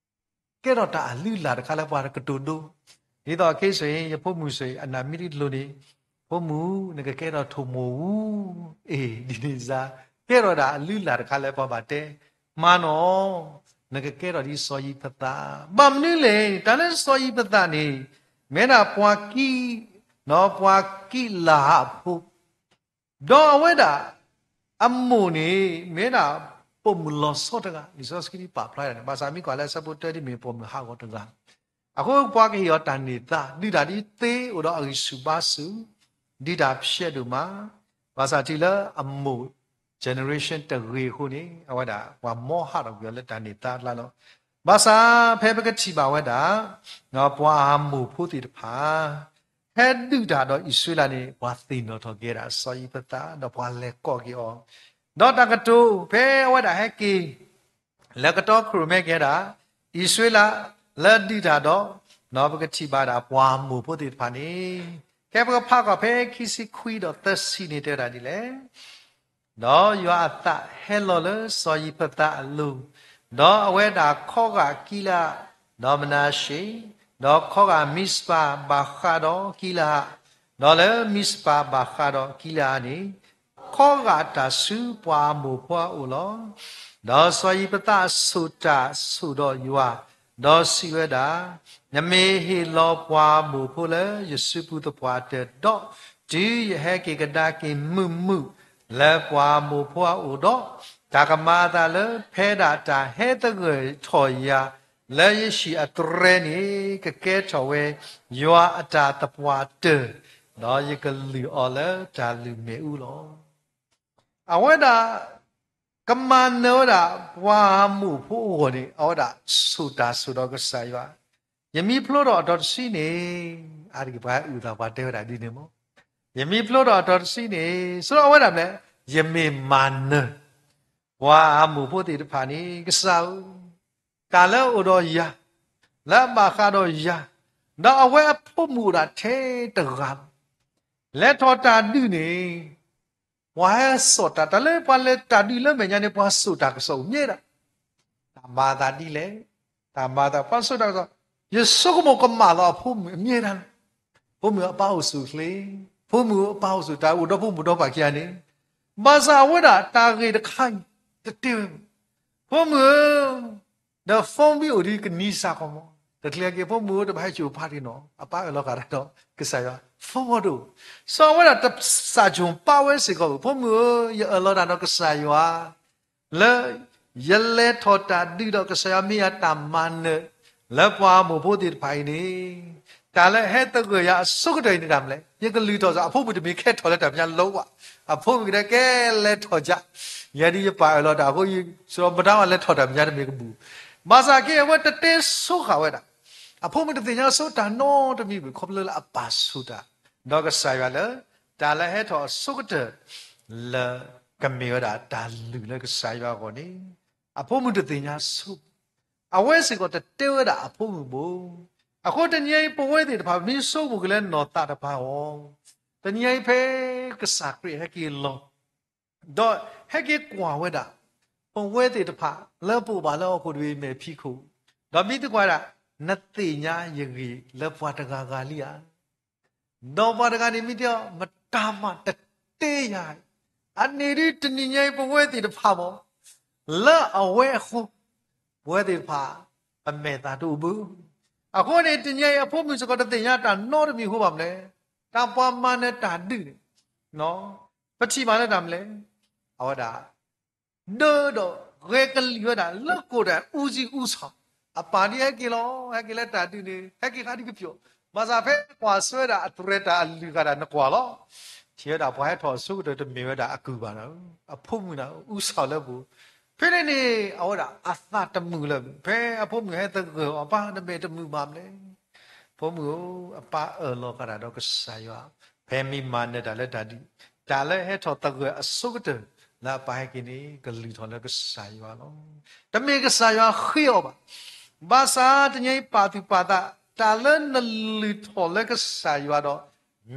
ကဲထီၣ်တၢ်အလုၢ်အလၢ်တခါလၢပှၤကတိၤဒိ, ဒ်သိးခဲအံၤ ယဖိမုၣ်စ့ၢ် အနၢ်မံတံကျိၤန့ၣ်, ဖိမုၣ် နကကဲထီၣ်ထိၣ်မိၢ်အူ, အ့ၣ် ဒ်န့ၣ်စါ, ကဲထီၣ်ဒၣ်အလုၢ်အလၢ်တခါလၢပှၤဘၣ်တဲ, မၤနီၤ, နကကဲထီၣ်ဒ်စီၤယံးဖသး, ဘၣ်မနုၤလဲၣ်, တၢ်လၢစီၤယံးဖသးန့ၣ်, မ့ၢ်ဒၣ်ပှၤကံ, ပှၤကံးလးအဖိ ဒီးအဝဲဒၣ် အမိၢ်န့ၣ် မ့ၢ်ဒၣ်ပိာ်မုၣ်လီၤဆီတဂၤ, လံာ်စီဆှံပာ်ဖျါဒၣ်န့ၣ်, ဘၣ်ဆၣ်မ့ၢ်ကွၢ်လၢအဆၢဖိတၢ ဒ်မ့ၢ်ပိာ်မုၣ်ဟးဂီၤတဂၤ, အဃိပှၤကဟ့ၣ်အီၤတၢ်န့ၢ်သါ, ဒုးတၢ်ဒ်သ့အိၣ်ဒီးအဂံၢ်ဆူၣ်ဘါဆူၣ်, ဒုးတၢ်ဖျဲးဒိၣ်မး, ဘၣ်ဆၣ်တုၤလၢအမိၢ် generation တဂ့ၤအဃိန့ၣ်, အဝဲဒၣ်ပှၤမီဟးထီၣ်ကွံာ်အီၤလၢတၢ်န့ၢ်သါအကျါလီၤ. ဘၣ်ဆၣ်ဖဲပကထံၣ်ဘၣ်ဝဲဒၣ် ပှၤအမိၢ်ဖိသ့ၣ်တဖၣ် ဟဲဒုးတၢ်ဒီးအံၣ်စရ့လးန့ၣ်, ပှၤသ့ၣ်နီၣ်ထီၣ်က့ၤဝဲဒၣ်စီၤယံးဖသး, ဒီးပှၤလဲၤကိးက့ၤအီၤ, ဒီးတၢ်ကတိၤဖဲအဝဲဒၣ်ဟဲက့ၤ လဲၤကတီၤခရံာ်မဲက့ၤဝဲဒၣ် အံၣ်စရ့လး လၢဒုးတၢ်ဒီး, ပကထံၣ်ဘၣ်ဒၣ်ပှၤအမိၢ်ဖိသ့ၣ်တဖၣ်န့ၣ်, ဖဲပကဖးကွၢ်ဖဲခံဆံခွံဒီးသၢဆံန့ၣ်တဲဝဲဒၣ်ဒ်လဲၣ် ဒီးယွၤအသးဟဲလီၤလၢစီၤယံးဖသးအလိၤ, ဒီးအဝဲဒၣ်ခီဂာ်ကံလအး, ဒီးမနၤၡ့, ဒီးခီဂာ်မံးစပၤဘၣ်ဃးဒီးကံလအး, ဒီးလၢမံးစပၤဘၣ်ဃးဒီးကံလအးန့ၣ်, ခီဂာ်တၢ်ဆူပှၤအမိၢ်ဖိအအိၣ်လီၤ. ဒီးစီၤယံးဖသးဆိၣ်တၢ်ဆိၣ်ဒီးယွၤ, ဒီးစံးဝဲဒၣ်, နမ့ၢ်ဟ့ၣ်လီၤပှၤအမိၢ်ဖိလၢယစုပူၤသပှၢ်တၢၢ်ဒီး, တုၤယဟဲက့ၤကဒါက့ၤမုာ်မုာ် လၢပှၤအမိၢ်ဖိအအိၣ်ဒီး, တၢ်ကမၤအသးလၢဖဲဒၣ်တၢ်ဟဲသဂၢၢ်ထီၣ်ယၤ လၢယဟံၣ်အတြဲၤန့ၣ် ကကဲထီၣ်ဝဲယွၤအတၢ်သပှၢ်တၢၢ်, ဒီးယကလုၢ်အီၤလၢတၢ်လုၢ်မ့ၣ်အူလီၤ. အဝဲဒၣ် ကမၤနၢၤဝဲဒၣ်ပှၤအမိၢ်ဖိအဂီၢ်န့ၣ်, အဝဲဒၣ်ဆိၣ်တၢ်ဆိၣ်ဒီးကစၢ်ယွၤ, ယမ့ၢ်ဖျိထီၣ်အတီၤတဆံန့ၣ်, အါတက့ၢ်ပှၤအုၣ်သးပှၤတဲဝဲဒၣ်ဒ်န့ၣ်မး, ယမ့ၢ်ဖျိထီၣ်အတီၤတဆံန့ၣ်, ဆိအဝဲဒၣ်မ့ၢ်, ယမ့ၢ်မၤနၢၤ ပှၤအမိၢ်ဖိသ့ၣ်တဖၣ်န့ၣ် ကစၢ်ဧၢ, တၢ်လၢအအိၣ်ဒီးယၤ, လၢအဘၣ်ဃးဒီးယၤ, ဒီးအဝဲအဖိမုၣ်အိၣ်ဒၣ်ထဲတဂၤလီၤ. လဲၤထီၣ်တၢ်ဒုးန့ၣ်, ပှၤဟဲစိာ်တၢ်, တၢ်လၢပှၤလဲၤတၢ်ဒုးလၢမဲာ်ညါန့ၣ် ပှၤစိာ်တၢ်ကစီၣ်အိၣ်မ့ၢ်ဒၣ်, တၢ်မၤအသးဒ်လဲၣ်, တၢ်မၤအသး ပှၤစိာ်တၢ်ကစီၣ်, ယဆိကမိၣ်ကမၣ်လီၤအဖိမုၣ်အမ့ၢ်ဒၣ်လီၤ. ဖိမုၣ်အပၢ်အိၣ်ဆူၣ်ချ့, ဖိမုၣ်အပၢ်အိၣ်ဆူၣ် တၢ်အိၣ်ဒီးဖိမုၣ်ဒီးပၢ်ခံဂၤန့ၣ်, ဘၣ်ဆၣ်အဝဲဒၣ်တၢ်ဂ့ၢ်တခါအံၤ တတဲဝဲ, ဖိမုၣ်ဧၢ, ဒီး phone မ့ၢ်အိၣ်ဒီးကနံၤစၢ်ကီးမး, တချုးက့ၤ ဖိမုၣ်ဧၢ တဘၣ်ဟဲစိာ်ဖးတ့ၢ်နီၤ, အပၢ်အၢၣ်လီၤဃာ်တၢ်ဒီးကစၢ်ယွၤ, phone အီၤတအိၣ်, စီၤအဝဲဒၣ်တစၢ်ဆိၣ်ပာ်ဝဲစ့ၢ်ကီး, ဖိမုၣ်ဧၢ, ယအၢၣ်လီၤတၢ်ဒီးကစၢ်ယွၤ လၢယလဲၤထီၣ်တၢ်ဒုးဒီးကစၢ်ယွၤမ့ၢ်ယၤတၢ်မၤနၢၤ လၢပှၤမိၢ်ဖိသ့ၣ်တဖၣ်အံၤန့ၣ်, တၢ်လၢဟဲသဂၢၢ်ယၤအဆိကတၢၢ်အံၤန့ၣ်တၢ်မနုၤလဲၣ်, ယကလုၢ်ထီၣ်စ့ၢ် အဖိမုၣ်တမ့ၢ်ကဲထီၣ်လၢတၢ်မဲာ်ညါလီၤဘၣ်, အဖိမုၣ်ကဒဲကဲလဲၤထီၣ်ယၤ, ယဲဒၣ်ယပၢ်အၢၣ်လီၤတၢ်အဃိ, စီၤပတါဝဲလဲၤထီၣ်တၢ်မဲာ်ညါတမ့ၢ်ကဘူၣ်, ဘၣ်ဆၣ်က့ၤအဝဲတတဲဆိဃာ်ဝဲဒၣ်, အဖိမုၣ်တသ့ၣ်ညါဆိတၢ်နီတမံၤဘၣ် ခီဖျိလၢအပၢ်ဆိၣ်တၢ် ဒီးကစၢ်ယွၤလၢ တၢ်လၢဟဲထီၣ်အဆိကတၢၢ် လၢကမ့ၢ်ဝဲဒၣ်တၢ်လုၢ်လၢကစၢ်ယွၤအဂီၢ်န့ၣ်, အဖိမုၣ်တသ့ၣ်ညါဆိ, အဝဲစ့ၢ်ကီးတတဲဝဲဒၣ်အဖိမုၣ်ဘၣ်. အဃိတနံၤအံၤပဝဲသ့ၣ်တဖၣ် ပမ့ၢ်ဆိကမိၣ်က့ၤလၢနီၢ်သးတဖၣ်အဂီၢ်, တနံၤအံၤဖဲကစၢ်ခရံာ်ဟဲက့ၤလီၤ ဒီးဟဲက့ၤကွၢ်ဝဲဒၣ် ပဝဲသ့ၣ်တဖၣ်လၢပအိၣ်ဘၣ်လၢဟီၣ်ခိၣ်တဘ့ၣ်အမဲာ်ဖံးခိၣ်, ဒီးမ့ၢ်သံကွၢ်ဝဲဒၣ်, နသ့ၣ်ညါယဂ့ၢ်လၢပှၤတဂၤဂၤလံဧါ. ဒီးပှၤတဂၤန့ၣ်မ့ၢ်တဲအီၤ, မတၤမးတတဲယၤ, အန့ၣ်ဒ်တနံၤညါအံၤပဝဲသ့ၣ်တဖၣ်မး, လၢအဝဲအဃိ, ပဝဲသ့ၣ်တဖၣ် ပမဲာ်သးတအိၣ်ဘၣ်. အဃိန့ၣ် တနံၤညါအံၤအဖိမုၣ်စ့ၢ်ကီးတသ့ၣ်ညါတၢ်နီတမံၤအဃိဘၣ်မနုၤလဲၣ်, တၢ်ပှၤမၤနၢၤတၢ်ဒုးန့ၣ် ပထံၣ်ဘၣ်လၢတၢ်မနုၤလဲၣ်, အဝဲဒၣ် ဒၢဒီးဂဲၤကလံၣ်ဝဲဒၣ်လၢကိၣ်တၢ်အူစံအူစီၤ, အပၢ်ဒ်ဟဲက့ၤလီၤ, ဟဲက့ၤလၢတၢ်ဒုးန့ၣ် ဟဲက့ၤဃါဒ်ကပျီၤ, ဘၣ်ဆၣ်ဖဲကွၢ်ဆၢဝဲဒၣ်အတြဲၤတၢ်အလုၢ်အဂၤဒၣ် နကွၢ်လီၤ, ထံၣ်ဝဲဒၣ်ပှၤဟဲထီၣ်အဆိကတၢၢ်တမ့ၢ်ဝဲဒၣ်အကုၢ်ဘၣ်နီၤ, အဖိမုၣ်န့ၣ် အူစီၤလၢပူၤ, ဖဲန့ၣ်န့ၣ် အဝဲဒၣ်အသးတမုာ်လၢၤ, ဖဲအဖိမုၣ်ဟဲသဂၢၢ်အီၤ ပၢ်နမဲာ်တမုာ်ဘၣ်မနုၤလဲၣ် ဖိမုၣ်ဧၢ, အပၢ်အၢၣ်လီၤဃာ်တၢ်ဒီးကစၢ်ယွၤ, ဖဲမ့ၢ်မၤနၢၤတၢ်လၢတၢ်ဒုး, တၢ်လၢဟဲထီၣ်သဂၢၢ်အဆိကတၢၢ် လၢအပၢ်ဟဲက့ၤန့ၣ် ကလုၢ်ထီၣ်လၢကစၢ်ယွၤလီၤ. တမ့ၢ်ကစၢ်ယွၤဃ့အီၤဘၣ်. ဘၣ်ဆၣ်တနံၤအံၤပာ်သူၣ်ပာ်သး တၢ်လၢနလုၢ်ထီၣ်လၢကစၢ်ယွၤဒီး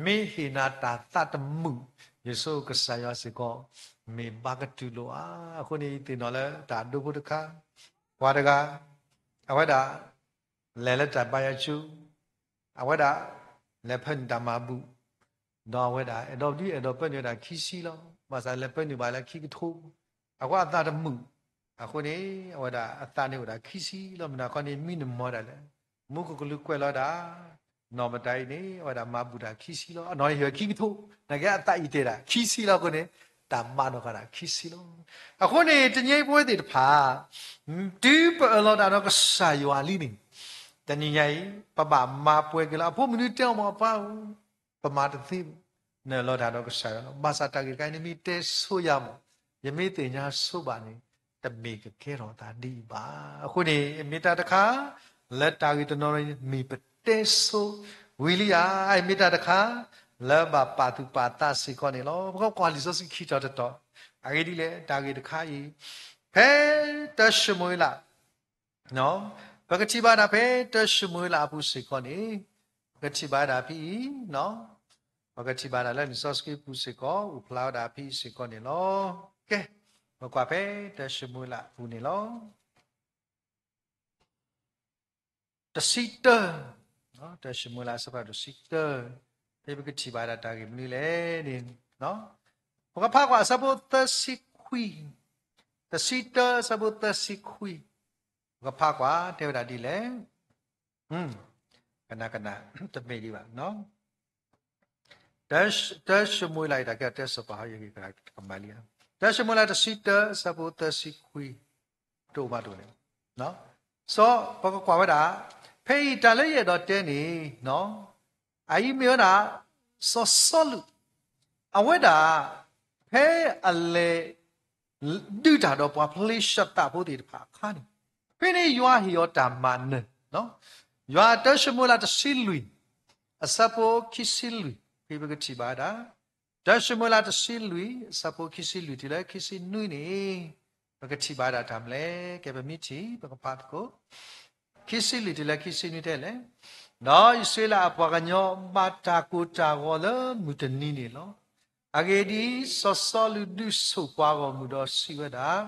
မ့ၢ်ဟ့ၣ်နၤတၢ်သးတမုာ်, ယဆိကမိၣ်ကစၢ်ယွၤစ့ၢ်ကီး မ့ၢ်ဘၣ်ကတုၤလိာ်ဧါ. အဃိန့ၣ် ယသ့ၣ်နီၣ်လၢတၢ်ဒိဖိတခါ, ပှၤတဂၤ, အဝဲဒၣ် လဲၤလၢတၢ်ဘါယွၤကၠိ, အဝဲဒၣ် လဲၤဖၢနုာ်တၢ်မၤဘူၣ်, ဒီးအဝဲဒၣ် အဲၣ်ဒိးဒုးအဲၣ်ဒိးပၢနုာ်ဝဲဒၣ်ခံဆံလီၤ. ဘၣ်ဆၣ်လဲၤပၢနုာ်ဘၣ်လၢခံကထိ, အဃိအသးတမုာ်, အဃိန့ၣ် အဝဲဒၣ်အသးန့ၣ်အိၣ်ဒၣ်ခံဆံလီၤ. မနုၤအဃိန့ၣ် မံနမီၤဒၣ်လဲာ်, မူခိၣ်ကလူးကွဲးလီၤဒၣ် နီၢ်မတၤအံၤန့ၣ် အဝဲဒၣ်မၤဘူၣ်တၢ်ခံဆံလီၤ. အနီၢ်ဟ့ၣ်ဝဲခံကထိ, နာ်က့အသးအံၤတဲဒၣ် ခံဆံလီၤအဃိန့ၣ် တၢ်မၤနီၢ်ဃာ်ဒၣ်ခံဆံလီၤ. အဃိန့ၣ် တနံၤအံၤပဝဲသ့ၣ်တဖၣ် တုၤပအၢၣ်လီၤတၢ်ဒီးကစၢ်ယွၤလံန့ၣ်, တနံၤညါအံၤ ပဘၣ်မၤပှဲၤက့ၤလီၤ. အဖိမုၣ်နုတဲအီၤမ့ၢ်အပၢ်ဧၢ, ပမၤတသ့ဘၣ်, နအၢၣ်လီၤတၢ်ဒီးကစၢ်ယွၤလီၤ. ဘၣ်ဆၣ်တၢ်ဂ့ၢ်တခါအံၤ နမ့ၢ်တဲဆိယၤမး, ယမ့ၢ်သ့ၣ်ညါဆိဘၣ်န့ၣ် တမ့ၢ်ကကဲထီၣ်သးဒ်အံၤဘၣ်. အဃိန့ၣ် မ့ၢ်တၢ်တခါ လၢတၢ်ဂ့ၢ်တနီၤန့ၣ် မ့ၢ်ပတဲဆိဝံၤလံဧါ, မ့ၢ်တၢ်တခါ လၢဘၣ်ပာ်သူၣ်ပာ်သးစ့ၢ်ကီးန့ၣ်လီၤ. ပကကွၢ်လံာ်စီဆှံခံတီၤတတီၤ, အဂ့ၢ်ဒ်လဲၣ်, တၢ်ဂ့ၢ်တခါအံၤ ဖဲတၢၡမူၤအ့လး ပကထံၣ်ဘၣ်ဒၣ်ဖဲတၢၡမူၤအ့လးအပူၤစ့ၢ်ကီးန့ၣ်, ပကထံၣ်ဘၣ်ဒၣ်ဖဲအံၤ, ပကထံၣ်ဘၣ်ဒၣ်လၢလံာ်စီဆှံပူၤစ့ၢ်ကီး အိၣ်ဖျါဝဲဒၣ်ဖဲအံၤစ့ၢ်ကီးန့ၣ်လီၤ. ကဲ, ပကွၢ်ဖဲတၢၡမူၤအ့လးအပူၤန့ၣ်လီၤ. တဆံတၢ, တၢၡမူၤအ့လးအဆၢဖးဒိၣ်တဆံတၢ, ဖဲပကထံၣ်ဘၣ်ဒၣ်တၢ်ဂ့ၢ်မနုၤလဲၣ်န့ၣ်, ပကဖးကွၢ်အဆၢဖိသၢဆံခွံ, တဆံတၢအဆၢဖိသၢဆံခွံ, ပကဖးကွၢ် တဲဝဲဒၣ်ဒ်လဲၣ်. ကနၣ်ကနၣ်, တမ့ၢ်ဒံးဘၣ်. တၢၡမူၤအ့လးအံၤ တၢ်ကဲထီၣ်တၢစီၤပၤဟီယဂ့ၢ်ကမၤလံဧါ. တၢၡမူၤအ့လးတဆံတၢ အဆၢဖိသၢဆံခွံ, တအိၣ်ဘၣ်တအိၣ်န့ၣ်, စီၤ ပကကွၢ်ဝဲဒၣ်, ဖဲအံၤတၢ်လၢယအဲၣ်ဒိးတဲန့ၣ်, အအံၤမ့ၢ်ဝဲဒၣ် စီၤစီလူး, အဝဲဒၣ် ဖဲအလဲၤ ဒုးတၢ်ဒီးပှၤဖလ့ၡသးဖိသ့ၣ်တဖၣ်အခါန့ၣ်, ဖဲန့ၣ်ယွၤဟ့ၣ်အီၤတၢ်မၤနၢၤ, ယွၤ တၢၡမူၤအ့လးတဆံလွံၢ် အဆၢဖိခံဆံလွံၢ်, ဖဲပကထံၣ်ဘၣ်ဝဲဒၣ်, တၢၡမူၤအ့လးတဆံလွံၢ် အဆၢဖိခံဆံလွံၢ်တုၤလၢခံဆံနွံန့ၣ်, ပကထံၣ်ဘၣ်ဝဲဒၣ်တၢ်မနုၤလဲၣ်, ကဲပမ့ၢ်ထံၣ် ပကဖးသကိး ခံဆံလွံၢ်တုၤလၢခံဆံနွံတဲလဲၣ်, ဒီးအံၣ်စရ့လးအပှၤကညီဘၣ်တၢ်ကိၢ်တၢ်ဂီၤလၢမုၢ်တနံၤန့ၣ်လီၤ. အဂ့ၢ်ဒ်အံၤ, စီၤစီလူးဒုးဆိးပှၤဂီၢ်မုၢ်ဒီးစံးဝဲဒၣ်,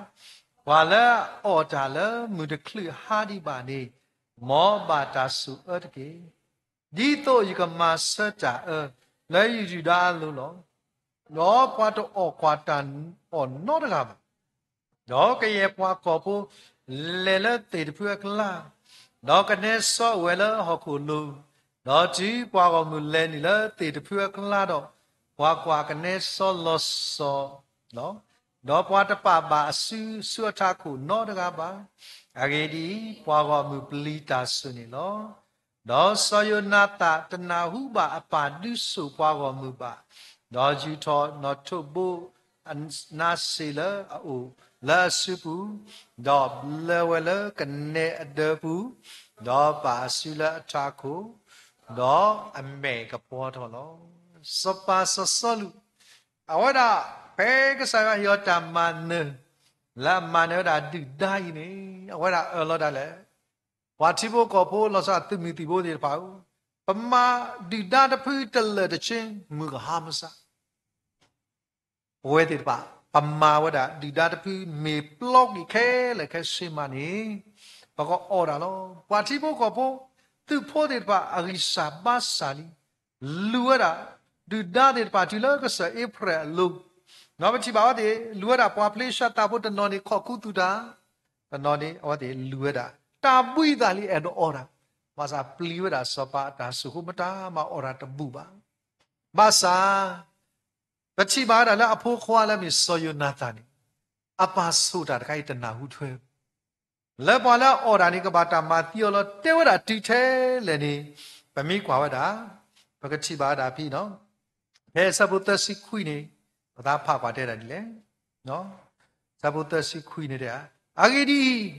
ပှၤလၢအအီၣ်တၢ်လၢမုၢ်တချုးဟါဒံးဘၣ်န့ၣ်, မ်ဘၣ်တၢ်ဆိၣ်အၢတက့ၢ်. ဒ်သိးယကမၤဆၢတၢ်အၢလၢယဒုၣ်ဒါအလိၤလီၤ. ဒီးပှၤတအီၣ်ကွၢ်တၢ်အီၣ်နီတဂၤဘၣ်. ဒီးကယဲၢ်ပှၤကီၢ်ဖိလဲၤလၢသ့ၣ်တဖုအကျါ, ဒီးကနဲစီအိၣ်ဝဲလၢဟီၣ်ခိၣ်လိၤ, ဒီးတုၤပှၤဂီၢ်မုၢ်လဲၤနုာ်လၢသ့ၣ်တဖုအကျါဒီး, ကွၢ်ကွၢ်, ကနဲစီလီၤစီၤလီၤ. ဒီးပှၤတပာ်ဘၣ်အစုဆူအထးခိၣ်နီတဂၤဘၣ်. အဂ့ၢ်ဒ်အံၤ, ပှၤဂီၢ်မုၢ်ပျံၤတၢ်ဆိၣ်န့ၣ်လီၤ. ဒီးစီၤယိၤနၤသၣ်တနၢ်ဟူဘၣ်အပၢ်ဒုးဆိးပှၤဂီၢ်မုၢ်ဘၣ်, ဒီးယူာ်ထီၣ်နီၣ်ထိးဘိအနါစ့ၣ်လၢအအိၣ်လၢအစုပူၤ, ဒီးဘျၢဝဲလၢကနဲအဒၢပူၤ, ဒီးပာ်အစုလၢအထးခိၣ်, ဒီးအမဲာ်ကပှီၤထီၣ်လီၤ. စီၤပၤစီၤစီလူး, အဝဲဒၣ် ဖဲကစၢ်ယွၤဟ့ၣ်အီၤတၢ်မၤနၢၤ လၢအမၤနၢၤဝဲဒၣ်ဒုၣ်ဒါအံၤန့ၣ်, အဝဲဒၣ်အၢၣ်လီၤဒၣ်လဲာ် ပှၤထံဖိကီၢ်ဖိ လီၤဆီဒၣ်သုးမုၢ်သံၣ်ဘိသ့ၣ်တဖၣ်ဧၢ, ပမၤဒုၣ်ဒါတဖုတလၢာ်တဆ့ မုၢ်ကဟါမုၢ်ဆါ, ပဝဲသ့ၣ်တဖၣ် ပမၤဝဲဒၣ်ဒုၣ်ဒါတဖု မ့ၢ်ပျီကွံာ်ခဲလၢာ်ခဲဆ့မးန့ၣ်, ပကအီၣ်တၢ်လီၤ. ပှၤထံဖိကီၢ်ဖိ သုးဖိသ့ၣ်တဖၣ် အဂံၢ်စၢ်ဘါစၢ်လံ, လူၤဝဲဒၣ် ဒုၣ်ဒါသ့ၣ်တဖၣ်တုၤလၢကစၢၢ်အ့ဖြဲၣ်အလိၤ, ဒီးပထံၣ်ဘၣ်အဝဲသ့ၣ် လူၤဝဲဒၣ်ပှၤဖလ့ၡသးဖိ တနီၤန့ၣ်ခီၣ်ခူသူၣ်တၢ်, တနီၤန့ၣ် အဝဲသ့ၣ်လူၤဝဲဒၣ် တၢ်ဘှံးသးလံ အဲၣ်ဒိးအီၣ်တၢ်, ဘၣ်ဆၣ်ပျံၤဝဲဒၣ်စီၤပၤအတၢ်ဆိၣ်ဃိ မတၤမၤအီၣ်တၢ်တဘူၣ်ဘၣ်. ဘၣ်ဆၣ် ပထံၣ်ဘၣ်ဝဲဒၣ်လၢအဖိခွါလၢအမ့ၢ်စီၤယိၤနၤသၣ်န့ၣ်, အပၢ်ဆိၣ်တၢ်တခါအံၤတနၢ်ဟူထွဲ လၢပှၤလၢအအီၣ်တၢ်န့ၣ် ကဘၣ်တၢ်မၤသံအီၤလီၤ တဲဝဲဒၣ်တုၤထဲလဲၣ်န့ၣ်, ပမ့ၢ်ကွၢ်ဝဲဒၣ်, ပကထံၣ်ဘၣ်ဝဲဒၣ်ဖဲ, ဖဲအဆၢဖိသၢဆံခွံန့ၣ်, ပသးဖးကွၢ်တဲဒၣ်ဒ်လဲၣ်. အဆၢဖိသၢဆံခွံန့ၣ်တဲ, အဂ့ၢ်ဒ်အံၤ,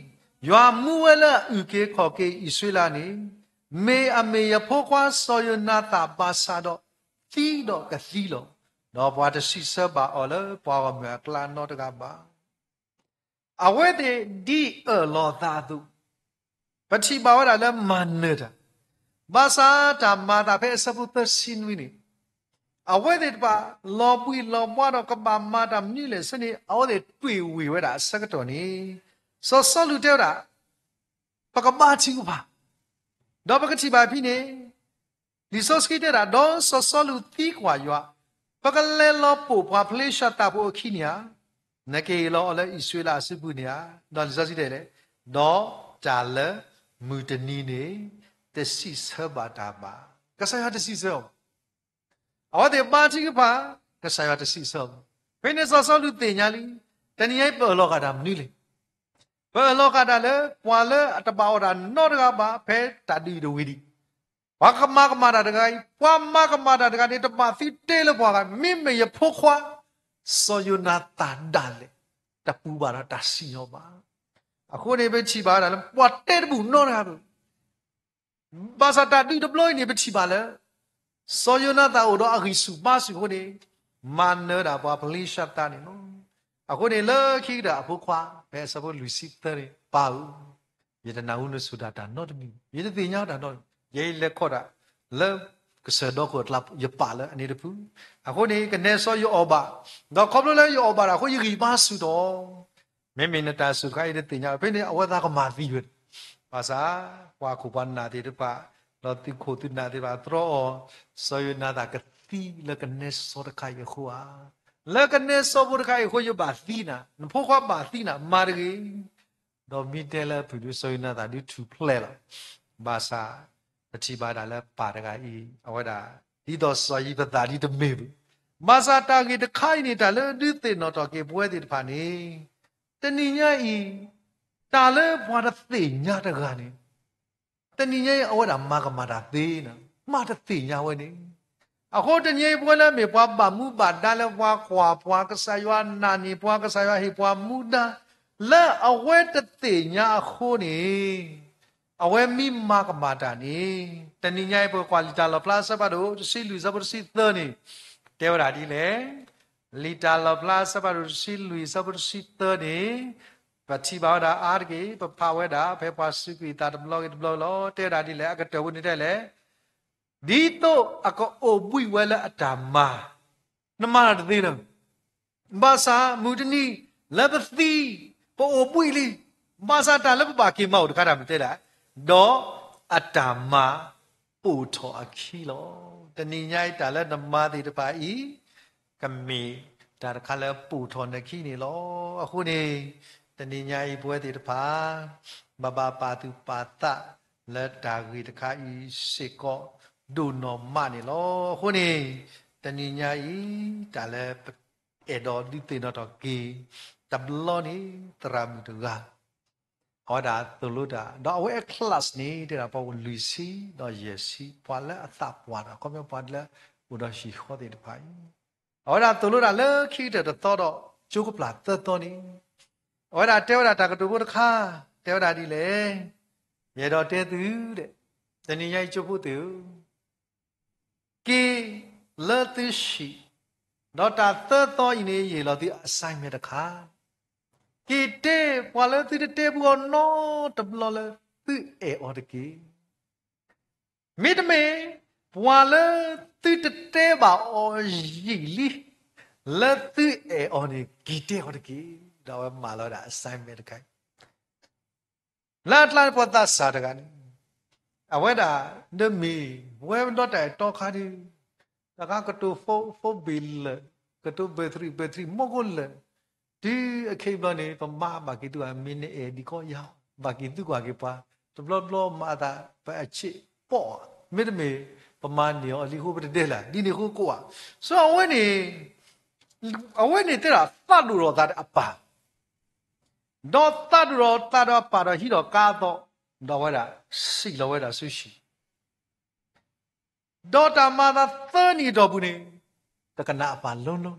ယွၤမူဝဲလၢအအုၣ်က့ၤခီၣ်က့ၤအံၣ်စရ့လးန့ၣ်, မ့ၢ်အမ့ၢ်ယဖိခွါစီၤယိၤနၤသၣ်ဘၣ်ဆၣ်ဒီး, သံဒီးကသံလီၤ. ဒီးပှၤတစံးဆၢဘၣ်အီၤလၢပှၤဂီၢ်မုၢ်အကျါနီတဂၤဘၣ်. အဝဲသ့ၣ်ဒ်အၢၣ်လီၤသးအသိး, ပထံၣ်ဘၣ်ဝဲဒၣ်လၢမၤနၢၤတၢ်, ဘၣ်ဆၣ်တၢ်မၤအသးဖဲအဆၢဖိသၢဆံနွံန့ၣ်, အဝဲသ့ၣ်တဖၣ် လီၤဘှံးလီၤဘှါဒီးကဘၣ်မၤတၢ်မနုၤလဲၣ်ဆၢန့ၣ် အဝဲသ့ၣ်တွ့ၣ်ဝံၤဝဲဒၣ်အဆၢကတီၢ်န့ၣ်, စီၤစီလူးတဲဝဲဒၣ်, ပကဘါထုကဖၣ်, ဒီးပကထံၣ်ဘၣ်ဖဲန့ၣ် လံာ်စီဆှံတဲဒၣ်, ဒီးစီၤစီလူးသံကွၢ်ယွၤ, ပကလဲၤလီၤပိာ်ပှၤဖလ့ၡသးဖိအခံန့ၣ်ဧါ, နကဟ့ၣ်လီၤအီၤလၢအံၣ်စရ့လးအစုပူၤန့ၣ်ဧါ. ဒီးလံာ်စီဆှံတဲလဲၣ်, ဒီးတၢ်လၢမုၢ်တနံၤန့ၣ် တစံးဆၢဘၣ်တၢ်ဘၣ်. ကစၢ်ယွၤတစံးဆၢအီၤဘၣ်. အဝဲသ့ၣ်ဘါထုကဖၣ်, ကစၢ်ယွၤတစံးဆၢအီၤဘၣ်. ဖဲန့ၣ်စီၤစီလူးသ့ၣ်ညါလံ, တနံၤညါအံၤပအၢၣ်လီၤဃာ်တၢ်မနုၤလဲၣ်. ပအၢၣ်လီၤဃာ်တၢ်လၢ ပှၤလၢအတဘၣ်အီၣ်တၢ်နီတဂၤဘၣ် ဖဲတၢ်ဒုးတဝံၤဒံး, ပှၤကမၤကမၣ်တၢ်တဂၤအံၤ, ပှၤမၤကမၣ်တၢ်တဂၤန့ၣ် တဘၣ်သုတဲလၢပှၤဂၤ, မ့မ့ၢ်ယဖိခွါ စီၤယိၤနၤသၣ်ဒၣ်လဲာ် တပူၤဘၣ်ဒီးတၢ်စံၣ်ညီၣ်ဘၣ်. အဃိန့ၣ် ပထံၣ်ဘၣ်ဝဲဒၣ်လၢ ပှၤတဲတဘူၣ်နီတဂၤဘၣ်. ဘၣ်ဆၣ်တၢ်ဒုးတဘျီအံၤန့ၣ် ပထံၣ်ဘၣ်လၢ စီၤယိၤနၤသၣ်အိၣ်ဒီးအဂံၢ်ဆူၣ်ဘါဆူၣ်အဃိန့ၣ်, မၤနၢၤဒၣ်ပှၤဖလ့ၡသးန့ၣ်လီၤ. အဃိန့ၣ် လၢခံကတၢၢ်အဖိခွါ ဖဲအဆၢဖိလွံၢ်ဆံသၢန့ၣ်, ပၢ်ဧၢ, ယတနၢ်ဟူနစိၤတၢ်တၢ်နီတမံၤ, ယတသ့ၣ်ညါတၢ်နီတမံၤ, ယဲယလဲၤခီတၢ်လၢကစၢၢ်ဒီခိၣ်အကျါ ယပာ်လၢအန့ၣ်တဖု. အဃိန့ၣ် ကနဲစီယအီၣ်ဘၣ်, ဒီးခီဖျိလၢယအီၣ်ဘၣ်ဒီးအဃိ ယဂံၢ်ဘါဆူၣ်ထီၣ် မ့မ့ၢ်နတၢ်စူၢ်ခါအံၤတသ့ၣ်ညါ, ဖဲန့ၣ် အဝဲသးကမၤသံဝဲ, ဘၣ်ဆၣ် ပှၤခိၣ်ပှၤနၢ်သ့ၣ်တဖၣ်, ဒီးသုးခိၣ်သုးနၢ်သ့ၣ်တဖၣ် တြီအီၤ, စီၤယိၤနၤသၣ်ကသံလၢကနဲစီတခါအံၤအဃိဧါ. လၢကနဲစီဖိတခါအံၤအဃိ ယဘၣ်သံနၤ, နဖိခွါဘၣ်သံနၤ, မၤတဂ့ၤ. ဒီးမ့ၢ်တဲလၢအဖုၣ်ဒုး စီၤယိၤနၤသၣ်ဒုးထူၣ်ဖျဲးလီၤ. ဘၣ်ဆၣ် ပထံၣ်ဘၣ်ဒၣ်လၢပၢ်တဂၤအံၤ အဝဲဒၣ် ဒ်သိးစီၤယံးဖသးဒ်တမ့ၢ်ဘၣ်. ဘၣ်ဆၣ်တၢ်ဂ့ၢ်တခါအံၤန့ၣ် တၢ်လၢဒုးသ့ၣ်နီၣ်ထီၣ်က့ၤပဝဲသ့ၣ်တဖၣ်န့ၣ်, တနံၤညါအံၤ တၢ်လၢပှၤတသ့ၣ်ညါတဂၤန့ၣ်, တနံၤညါအံၤအဝဲဒၣ်မၤကမၣ်တၢ်သ့နၤ, မၤတသ့ၣ်ညါဝဲန့ၣ်. အဃိတနံၤညါအံၤ ပဝဲလၢမ့ၢ်ပှၤဘၣ်မူဘၣ်ဒါလၢပှၤကွၢ်ပှၤ ကစၢ်ယွၤနာ်န့ၢ်ပှၤ ကစၢ်ယွၤဟ့ၣ်ပှၤမူဒါ လၢအဝဲတသ့ၣ်ညါအဃိန့ၣ်, အဝဲမ့ၢ်မၤကမၣ်တၢ်န့ၣ်, တနံၤညါအံၤ ပကကွၢ်လံာ်တၢ်လီၣ်ဖျါအဆၢဖးဒိၣ်တဆံလွံၢ်အဆၢဖိတဆံသၢန့ၣ်, တဲဝဲဒၣ်ဒ်လဲၣ်. လံာ်တၢ်လီၣ်ဖျါအဆၢဖးဒိၣ်တဆံလွံၢ်အဆၢဖိတဆံသၢန့ၣ်, ပထံၣ်ဘၣ်ဝဲဒၣ်အါတက့ၢ်, ပဖးဝဲဒၣ်ဖဲပှၤစူးကွံာ်အသးတဘျီဂ့ၤတဘျီလီၤ. တဲဝဲဒၣ်ဒ်လဲၣ်, အကတၢၢ်ဖိန့ၣ်တဲလဲၣ်, ဒ်သိးအကအိၣ်ဘှံးဝဲလၢအတၢ်မၤ, နမၤတၢ်တသ့လၢၤ ဘၣ်ဆၣ်မုၢ်တနံၤလၢပသံ, ပအိၣ်ဘှံးလံ, ဘၣ်ဆၣ်တၢ်လၢပဘၣ်က့ၤမၤအိၣ်တခါတၢ်မနုၤတဲဒၣ်, ဒီးအတၢ်မၤပိာ်ထီၣ်အခံလီၤ. တနံၤညါအံၤတၢ်လၢနမၤသ့ၣ်တဖၣ်အံၤ, ကမ့ၢ်တၢ်တခါလၢပိာ်ထီၣ်နခံန့ၣ်လီၤ. အဃိန့ၣ်, တနံၤညါအံၤပဝဲသ့ၣ်တဖၣ်, ဘၣ်ဘၣ်ပာ်သူၣ်ပာ်သးလၢတၢ်ဂ့ၢ်တခါအံၤစ့ၢ်ကီးဒိၣ်နီၢ်မးန့ၣ်လီၤ. အဃိန့ၣ်, တနံၤညါအံၤ တၢ်လၢ အဲၣ်ဒိးဒုးသ့ၣ်နီၣ်ထီၣ်က့ၤ တဘျီန့ၣ် သရၣ်မုၣ်တဂၤ, အဝဲဒၣ်သိၣ်လိတၢ်, ဒီးအဝဲအ class န့ၣ် တဲဒၣ်ပှၤအိၣ်လွံၢ်ဆံ ဒီးယဲၢ်ဆံ, ပှၤလၢအသးပှၢ်ဒီး ခီပညီပှၤလၢအိၣ်ဒီးဟံၣ်ဃီသ့ၣ်တဖၣ်အံၤ, အဝဲဒၣ်သိၣ်လိတၢ်လၢခံကတၢၢ်တသီဒီး ကၠိကပျၢ်သၢသီန့ၣ်, အဝဲဒၣ်တဲဝဲဒၣ်တၢ်ကတိၤဖိတခါ, တဲဝဲဒၣ်ဒ်လဲၣ်, ယအဲၣ်ဒိးတဲသု, တနံၤညါအံၤကၠိဖိသ့ၣ်ဧၢ က့ၤလၢသုဟံၣ်, ဒီးတၢ်သၢသီအံၤန့ၣ် ယဟ့ၣ်လီၤသု assignment တခါ, က့ၤတဲ ပှၤလၢသုတတဲဘူးအီၤနီတဘျီလၢ သုအဲၣ်အီၤတက့ၢ်. မ့တမ့ၢ် ပှၤလၢသုတတဲဘၣ်အီၤယံာ်လံ လၢသုအဲၣ်အီၤန့ၣ် က့ၤတဲအီၤတက့ၢ်. ဒီးအဝဲမၤလီၤဝဲဒၣ် assignment တခါ လၢအကျါန့ၣ် ပှၤသးစၢ်တဂၤန့ၣ်, အဝဲဒၣ်ဒီးမ့ၢ် ပဝဲဒီးတၢ်အဲၣ်တီခါဒီး, တခါကတိၤ phone bill လၢာ်, ကတိၤ battery, battery မီၢ်ကိၣ်လၢာ်, တုၤအခဲအံၤဘျီန့ၣ် ပမါဘၣ်က့ၤသုကွၢ် မ့ၢ်နအဲၣ်ဒံးကီးယၤ, ဘၣ်က့ၤသုကွၢ်က့ၤပှၤ, တဘျီဘျီမၤအသး ပအဆ့းပိာ်, မ့တမ့ၢ် ပမၤန့ၢ်အီၤလံအဃိ ပတတဲလၢၤ, ဒ်န့ၣ်အဃိကိးဧါ. ဆိအဝဲန့ၣ် အဝဲန့ၣ်တဲဒၣ်သးဒိၣ်ထီၣ်သးဒီးအပၢ် ဒီးသးဒိၣ်ထီၣ်သးဒီးအပၢ်ဒီးဟံးထီၣ်ကါအသီ, ဒီးအဝဲဒၣ်စံၣ်လီၤဝဲဒၣ်ဆူဟံၣ်, ဒီးတၢ်မၤအသးသၢနံၣ်အတီၢ်ပူၤန့ၣ် တကနၣ်အပၢ်လီၤလီၤ.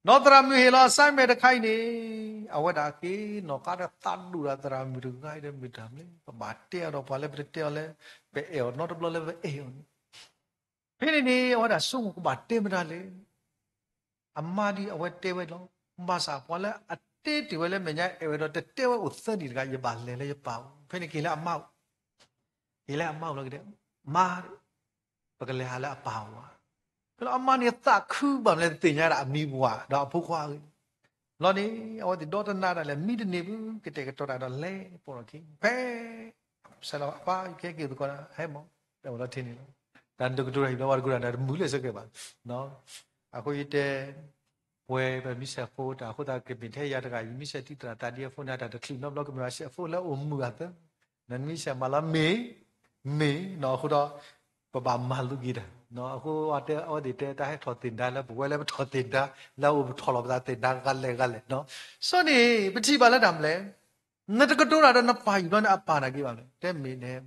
ဒီးသရၣ်မုၣ်ဟ့ၣ်လီၤ assignment တခါအံၤန့ၣ် အဝဲဒၣ်က့ၤနီၢ်ကါဒီးသးဒိၣ်ဒၣ်သရၣ်မုၣ်တဂၤအံၤဒီး မ့ၢ်တၢ်မနုၤလဲၣ်, ပဘၣ်တဲအီၤဒီးပှၤလၢပတတဲအီၤလၢ ပအဲၣ်အီၤနီတဘျီလၢပအဲၣ်အီၤန့ၣ် ဖဲန့ၣ်န့ၣ် အဝဲဒၣ်ဆိကမိၣ် ကဘၣ်တဲမတၤလဲၣ်. အမါဒ်အဝဲတဲဝဲလီၤ. ဘၣ်ဆၣ်ပှၤလၢအတဲတ့ၢ်ဝဲလၢမဲာ်ညါအဲၣ်ဝဲဒီး တတဲဝဲအိၣ်သၢနံၣ်တဂၤ ယဘၣ်လဲၤလၢယပၢ်အိၣ်, ဖဲန့ၣ်က့ၤလၢအမါအိၣ်, က့ၤလၢအမါအိၣ်လီၤက့ၤ, မါ, ပကလဲၤဟးလၢအပၢ်အိၣ်ဧါ. ဖဲလီၤအမါန့ၣ်သးခုဘၣ်မနုၤလဲၣ် တသ့ၣ်ညါဒၣ်အမံၤပှၢ်ဒီးအဖိခွါအဂ့ၢ်, လီၤန့ၣ် အဝဲသ့ၣ်ဒီတနၤဒၣ်လဲာ် မံတန့ၢ်ဘၣ် ကတဲာ်ကတီၤတၢ်ဒီးလဲၤပိာ်ထီၣ်က့ၤ ဖဲ စဲလီၤအပၢ်ကဲက့ၤသကိးဒီး ဟဲမး, တဲဝဲလီၤထဲန့ၣ်လီၤ. တၢ်တကတိၤတၢ်ဟံၣ်ဘျီဝဲတကတိၤတၢ်ဒီးတမုာ်လၢဆၢကဲဘၣ်. အဃိယတဲ ပှဲၤပမံၤစဲးဖိတၢ်အဃိသတး ကမ့ၢ်ထဲယၤတဂၤ ယမံၤစဲးတံၢ်သရၣ်သးဒ်အဖိန့ၣ် တၢ်တချုးနီတဘျီ ကမ့ၢ်ဘၣ်စဲးဖိလၢအိၣ်မုာ်အသၢ, နမံၤစဲးမးလီၤမ့ၢ်, မ့ၢ်နီၤအဃိဒီး ပဘၣ်မၤလိက့ၤတၢ်, အဃိအဝဲသ့ၣ်တဲတၢ်ဟဲထီၣ်သ့ၣ်ဒါလၢပဝဲလၢပထီၣ်သ့ၣ်ဒါ လၢအအိၣ်ပထီၣ်လီၤပသးသ့ၣ်ဒါဂၤလဲၣ်ဂၤလဲၣ်နီၤ, ဆိန့ၣ် ပထံၣ်ဘၣ်လၢတၢ်မနုၤလဲၣ်, နတကတိၤတၢ်ဒီးနပၢ်ယံာ်ဘျီန့ၣ် အပၢ်နာ်က့ဘၣ်မနုၤလဲၣ် တဲမ့ၢ်န့ၣ်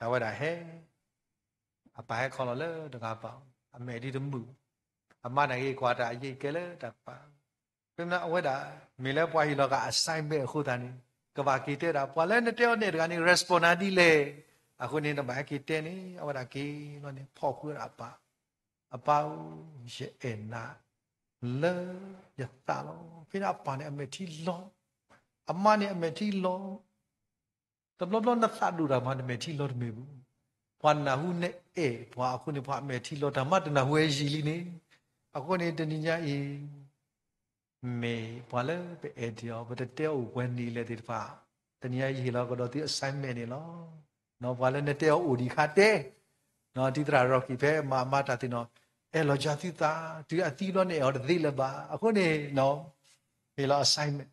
အဝဲဒၣ်ဟဲ အပၢ်ဟဲခီလီၤလၢတဂၤပၢ်, အမဲာ်ဒ်တမုာ်, အမါနာ်က့ကွၢ်တၢ်အယံာ်ကဲလၢတၢ်ပၢ်, ဖဲမနုၤအဝဲဒၣ် မ့ၢ်လၢပှၤဟ့ၣ်လီၤဃာ် assignment အဃိသတးန့ၣ် ကဘၣ်က့ၤတဲဒၣ် ပှၤလၢနတဲအီၤနဲၣ်တဂၤန့ၣ် respond နၤဒ်လဲၣ်, အဃိန့ၣ် နဘၣ်ဟဲက့ၤတဲန့ၣ် အဝဲဒၣ်က့ၤလီၤန့ၣ် ဖီၣ်ဃုာ်ဝဲဒၣ်အပၢ်, အပၢ်ဧၢ, ယအဲၣ်နၤ လၢယသးလီၤ. ဖဲန့ၣ်အပၢ်န့ၣ်အမဲာ်ထံလီၤ, အမါန့ၣ်အမဲာ်ထံလီၤ တဘျီဘျီနသးဒိၣ်တၢ်မး နမဲာ်ထံလီၤတမ့ၢ်ဘူး, ပှၤနၢ်ဟူနအဲၣ်ပှၤအဃိန့ၣ် ပှၤအမဲာ်ထံလီၤတၢ်မး တနၢ်ဟူဝဲယံာ်လံန့ၣ်, အဃိန့ၣ်တနံၤညါအံၤ မ့ၢ်ပှၤလၢပအဲၣ်ဒိးအီၤ ပတတဲအီၤအိၣ်ပှဲၤနံၣ်လဲၣ်သ့ၣ်တဖၣ်, တနံၤညါယဟ့ၣ်လီၤကဒီးသု assignment န့ၣ်လီၤ. ပှၤလၢနတဲအီၤအိၣ်ဒံးခါတဲ, တံၢ်သရၣ် Rocky ဖဲမၤအမါတၢ်သ့ၣ်နီၤ, အဲၣ်လီၤကၢသုသး, တုၤအသံဘျီန့ၣ်အဲၣ်အီၤတသ့လၢၤဘၣ်, အဃိန့ၣ် ဟ့ၣ်လီၤ assignment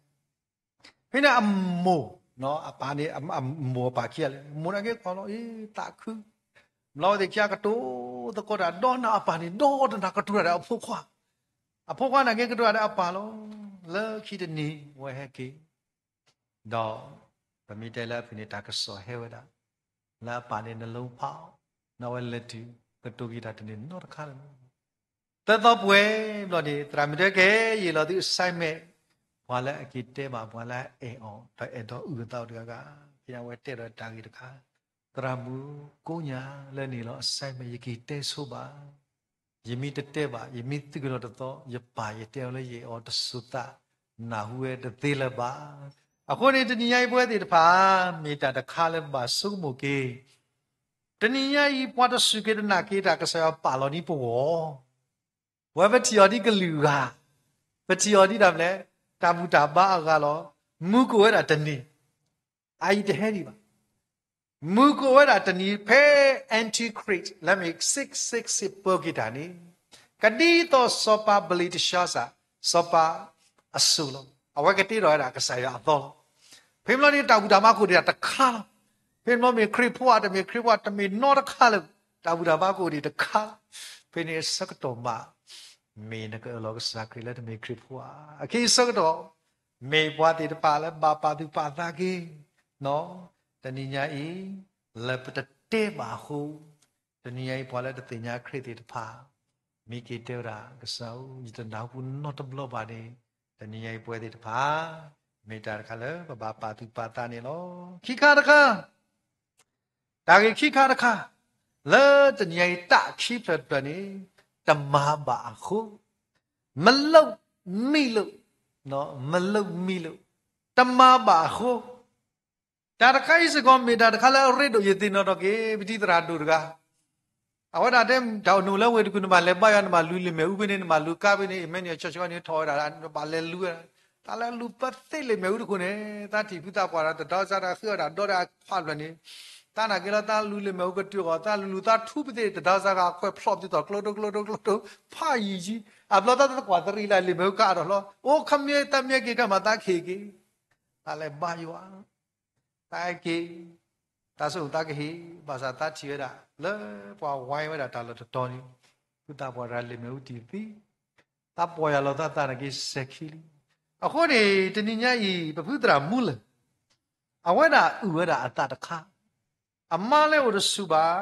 ဖဲန့ၣ်အမိၢ်, အပၢ်န့ၣ် အမိၢ်အပၢ်ခံဂၤလဲၣ်, မိၢ်နာ်က့ကွၢ်လီၤ အ့ သးခု, ဘျီဝဲသ့ၣ်ခံဂၤကတိၤသကိးတၢ် ဒီးနၤအပၢ်န့ၣ် ဒီတနၤကတိၤတၢ်ဒီးအဖိခွါ, အဖိခွါနာ်က့ကတိၤတၢ်ဒီးအပၢ်လီၤ. လၢခံတနံၤဝဲဟဲက့ၤ ဒီး ပမ့ၢ်တဲလၢအဖုၣ်န့ၣ် တၢ်ကစီၣ်ဟဲဝဲဒၣ် လၢအပၢ်န့ၣ် နလိဖးအီၤ, နဝဲလဲၤတုၤ ကတိၤက့ၤတၢ်တန့ၢ်နီတခါလၢၤ. သၢသီပှဲၤဘျီန့ၣ် သရၣ်မုၣ်တဲက့ၤ ယဟ့ၣ်လီၤသု assignment, ပှၤလၢအက့ၤတဲဘၣ် ပှၤလၢအအဲၣ်အီၤ ဒီးအဲၣ်ဒိးအုၣ်အသးအိၣ်တဂၤဂၤ, ဖဲန့ၣ်အဝဲတဲဒီးတၢ်ဂ့ၢ်တခါ, သရၣ်မုၣ်ကိးညါလၢန့ၣ်လီၤ assignment ယက့ၤတဲဆိဘၣ် ယမ့ၢ်တတဲဘၣ် ယမ့ၢ်သုးကလီၤတသီ ယပၢ်ယတဲအီၤလၢယအဲၣ်အီၤတစိၤသး နၢ်ဟူဝဲတသ့လၢၤဘၣ်. အဃိန့ၣ် တနံၤညါအံၤပဝဲသ့ၣ်တဖၣ် မ့ၢ်တၢ်တခါလၢပဘၣ်ဆိကမိၣ်က့ၤ, တနံၤညါအံၤ ပှၤတစူၢ်က့ၤတနာ်က့ၤတၢ် ကစၢ်ယွၤပာ်လီၤဒ်ပဂီၢ်, ဝဲပထံၣ်အီၤဒ်ကလုာ်ဂၤ, ပထံၣ်အီၤဒ်တၢ်မနုၤလဲၣ်, တၢ်ဘူၣ်တၢ်ဘါအဂၤလီၤ. မုၢ်ကအိၣ်ဝဲဒၣ်တနံၤ, အအံၤတဟဲဒံးဘၣ် မုၢ်ကအိၣ်ဝဲဒၣ်တနံၤဖဲ Antichrist လၢမ့ၢ် six six six ပၢက့ၤတၢ်န့ၣ်, ကဒ်သိးစီၤပၤဘလ့းတၡါစၢ်, စီၤပၤအစိၣ်လီၤ. အဝဲကတ့ထီၣ်ဝဲဒၣ်ကစၢ်ယွၤအသီလီၤ. ဖဲမ့ၢ်လီၤန့ၣ် တၢ်ဘူၣ်တၢ်ဘါကအိၣ်ဒံးတၢ်တခါလီၤ. ဖဲမ့ၢ်လီၤမ့ၢ်ခရံာ်ဖိဧါ တမ့ၢ်ခရံာ်ဖိဧါ တမ့ၢ်နီတခါလၢၤ, တၢ်ဘူၣ်တၢ်ဘါကအိၣ်ဒံးတခါလီၤ. ဖဲန့ၣ်အဆၢကတီၢ်မး မ့ၢ်နကအၢၣ်လီၤကစၢ်ခရံာ်လၢတမ့ၢ်ခရံာ်ဖိဧါ. အခဲအံၤဆၢကတီၢ် မ့ၢ်ပှၤသ့ၣ်တဖၣ်လၢဘၣ်ပာ်သူၣ်ပာ်သးက့ၤ တနံၤညါအံၤ လၢပတတဲဘၣ်အဃိ, တနံၤညါအံၤပှၤလၢတသ့ၣ်ညါခရံာ်သ့ၣ်တဖၣ် မ့ၢ်က့ၤတဲဝဲဒၣ် ကစၢ်ဧၢ, ယတနၢ်ဟူပူၤနီတဘျီဘၣ်န့ၣ်, တနံၤညါအံၤပဝဲသ့ၣ်တဖၣ် မ့ၢ်တၢ်တခါလၢပဘၣ်ပာ်သူၣ်ပာ်သးန့ၣ်လီၤ. ခံခါတခါ တၢ်ဂ့ၢ်ခံခါတခါ လၢတနံၤညါအံၤတၢ်ခံဖျၢၣ်တဖျၢၣ်န့ၣ် တမၤဘၣ်အဃိ, မလိၣ်မံလိၣ်, မလိၣ်မံလိၣ်, တမၤဘၣ်အဃိ, တၢ်တခါအံၤစ့ၢ်ကီး မ့ၢ်တၢ်တခါလၢအရ့ဒိၣ်ယသ့ၣ်နီၣ်ထီၣ်က့ၤ ပတံၤသရၣ်ဒိၣ်တဂၤ, အဝဲဒၣ်တဲ တၢ်အိၣ်နုာ်လၢဝ့ၢ်တကူၣ် နဘၣ်လဲၤဘါယွၤ နဘၣ်လူၤလ့ၣ်မ့ၣ်အူဖဲန့ၣ် နဘၣ်လူၤကါဖဲန့ၣ် အမ့ၢ်န့ၣ် ဆှီဆှီန့ၣ်ထီၣ်ဝဲဒၣ် နဘၣ်လဲၤလူၤဝဲဒၣ်, တၢ်လၢလူၤပသ့လ့ၣ်မ့ၣ်အူတခိၣ်န့ၣ် သးထံၣ်ဖုသးပှၢ်ဒီး တဒီစါတၢ်ဃ့အီၣ်တၢ်ဒီတၢ်ခွါဖျၢၣ်န့ၣ်, တၢ်နာ်က့ၤလီၤ သးလူၤလ့ၣ်မ့ၣ်အူကတုၤအဂီၢ် သးလူၤလူၤသးထူပသ့ တဒီစါဂၤအခွဲးဖျိးပသ့သိး ကျိတိကျိတိကျိတိ ဖးယံာ်ယံာ်, အဘျီသးသကွၢ်သရံးလၢလ့ၣ်မ့ၣ်အူကအါထီၣ်လီၤ, အိၣ်ခမ့ၢ်သးမ့ၢ်က့ၤကမၤသးကဟ့ၣ်က့ၤ, တၢ်လဲၤဘါယွၤ သးဟဲက့ၤ, သးဆိကမိၣ်သးကဟ့ၣ်, ဘၣ်ဆၣ်သးထံၣ်ဝဲဒၣ် လၢပှၤဝါဝဲဒၣ်တၢ်လီၢ်တတီၤန့ၣ်, ဖုသးပှၢ်တဂၤလ့ၣ်မ့ၣ်အူတံၢ်သံ, သးပီၢ်ယၢ်လီၤသးသးနာ်က့ၤစဲၤခံလံ. အဃိန့ၣ် တနံၤညါအံၤ ပဖုသရၣ်မူလၢာ် အဝဲဒၣ်အုၣ်ဝဲဒၣ်အသးတခါ, အမါလၢအိၣ်တဆူၣ်ဘၣ်,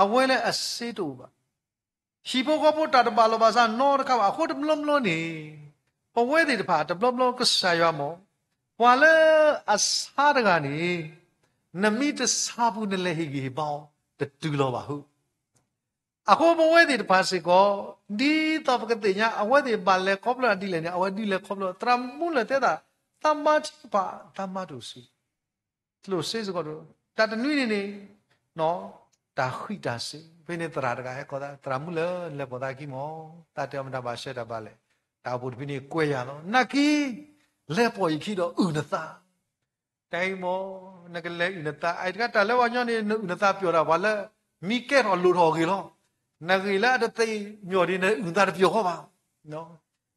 အဝဲလၢအစ့တအိၣ်ဘၣ် ဟံၣ်ဖိဃီဖိတၢ်တဘၣ်လိာ်ဘၣ်စးနီတခါဘၣ်. အဃိတဘျီဘျီန့ၣ် ပဝဲသ့ၣ်တဖၣ်တဘျီဘျီကစၢ်ယွၤမ့ၢ် ပှၤလၢအဆါတဂၤန့ၣ် နမ့ၢ်တဆါပူၤနလဲၤဟ့ၣ်ဂံၢ်ဟ့ၣ်ဘါအီၤ တတုၤလီၤဘၣ်ဟူး. အဃိပဝဲသ့ၣ်တဖၣ်စ့ၢ်ကီး ဒ်သိးပကသ့ၣ်ညါ အဝဲသ့ၣ်ဘၣ်လဲၤခီဖျိဒ်လဲၣ်န့ၣ် အဝဲဒုးလဲၤခီဖျိ သရၣ်မုၣ်လၢတဲသး သးမါထံကပၤ သးမါတအိၣ်ဆူၣ် ကျိၣ်စ့စ့ၢ်ကီးဒီး တၢ်တနွံန့ၣ်န့ၣ် တၢ်ဃံးတၢ်စ့ၤ ဖဲန့ၣ်သရၣ်တဂၤဟဲကိးသး သရၣ်မုၣ်လၢလဲၤပိာ်သးခံမီၢ် သးတဲအီၤမတၤဘၣ်ရှဲတၢ်ဘၣ်လဲၣ် တၢ်အိၣ်ဖှိၣ်တဖုန့ၣ်ကွဲးယၤလီၤ နာ်က့ လဲၤပိာ်ယခံဒီးအုၣ်နသး တၢ်အံၤမီၢ် နကလဲၤအုၣ်နသး အအံၤတခါတၢ်လၢပှၤကညီန့ၣ် နအုၣ်နသးပျီၢ်တၢ် ပှၤလၢမံကဲထီၣ်လိၣ်ထီၣ်ဂ့ၤလီၤ. နဂ့ၢ်လၢအတသ့ၣ်ညါဒ်န့ၣ် နအုၣ်နသးတပျီၢ်ဃီဘၣ်.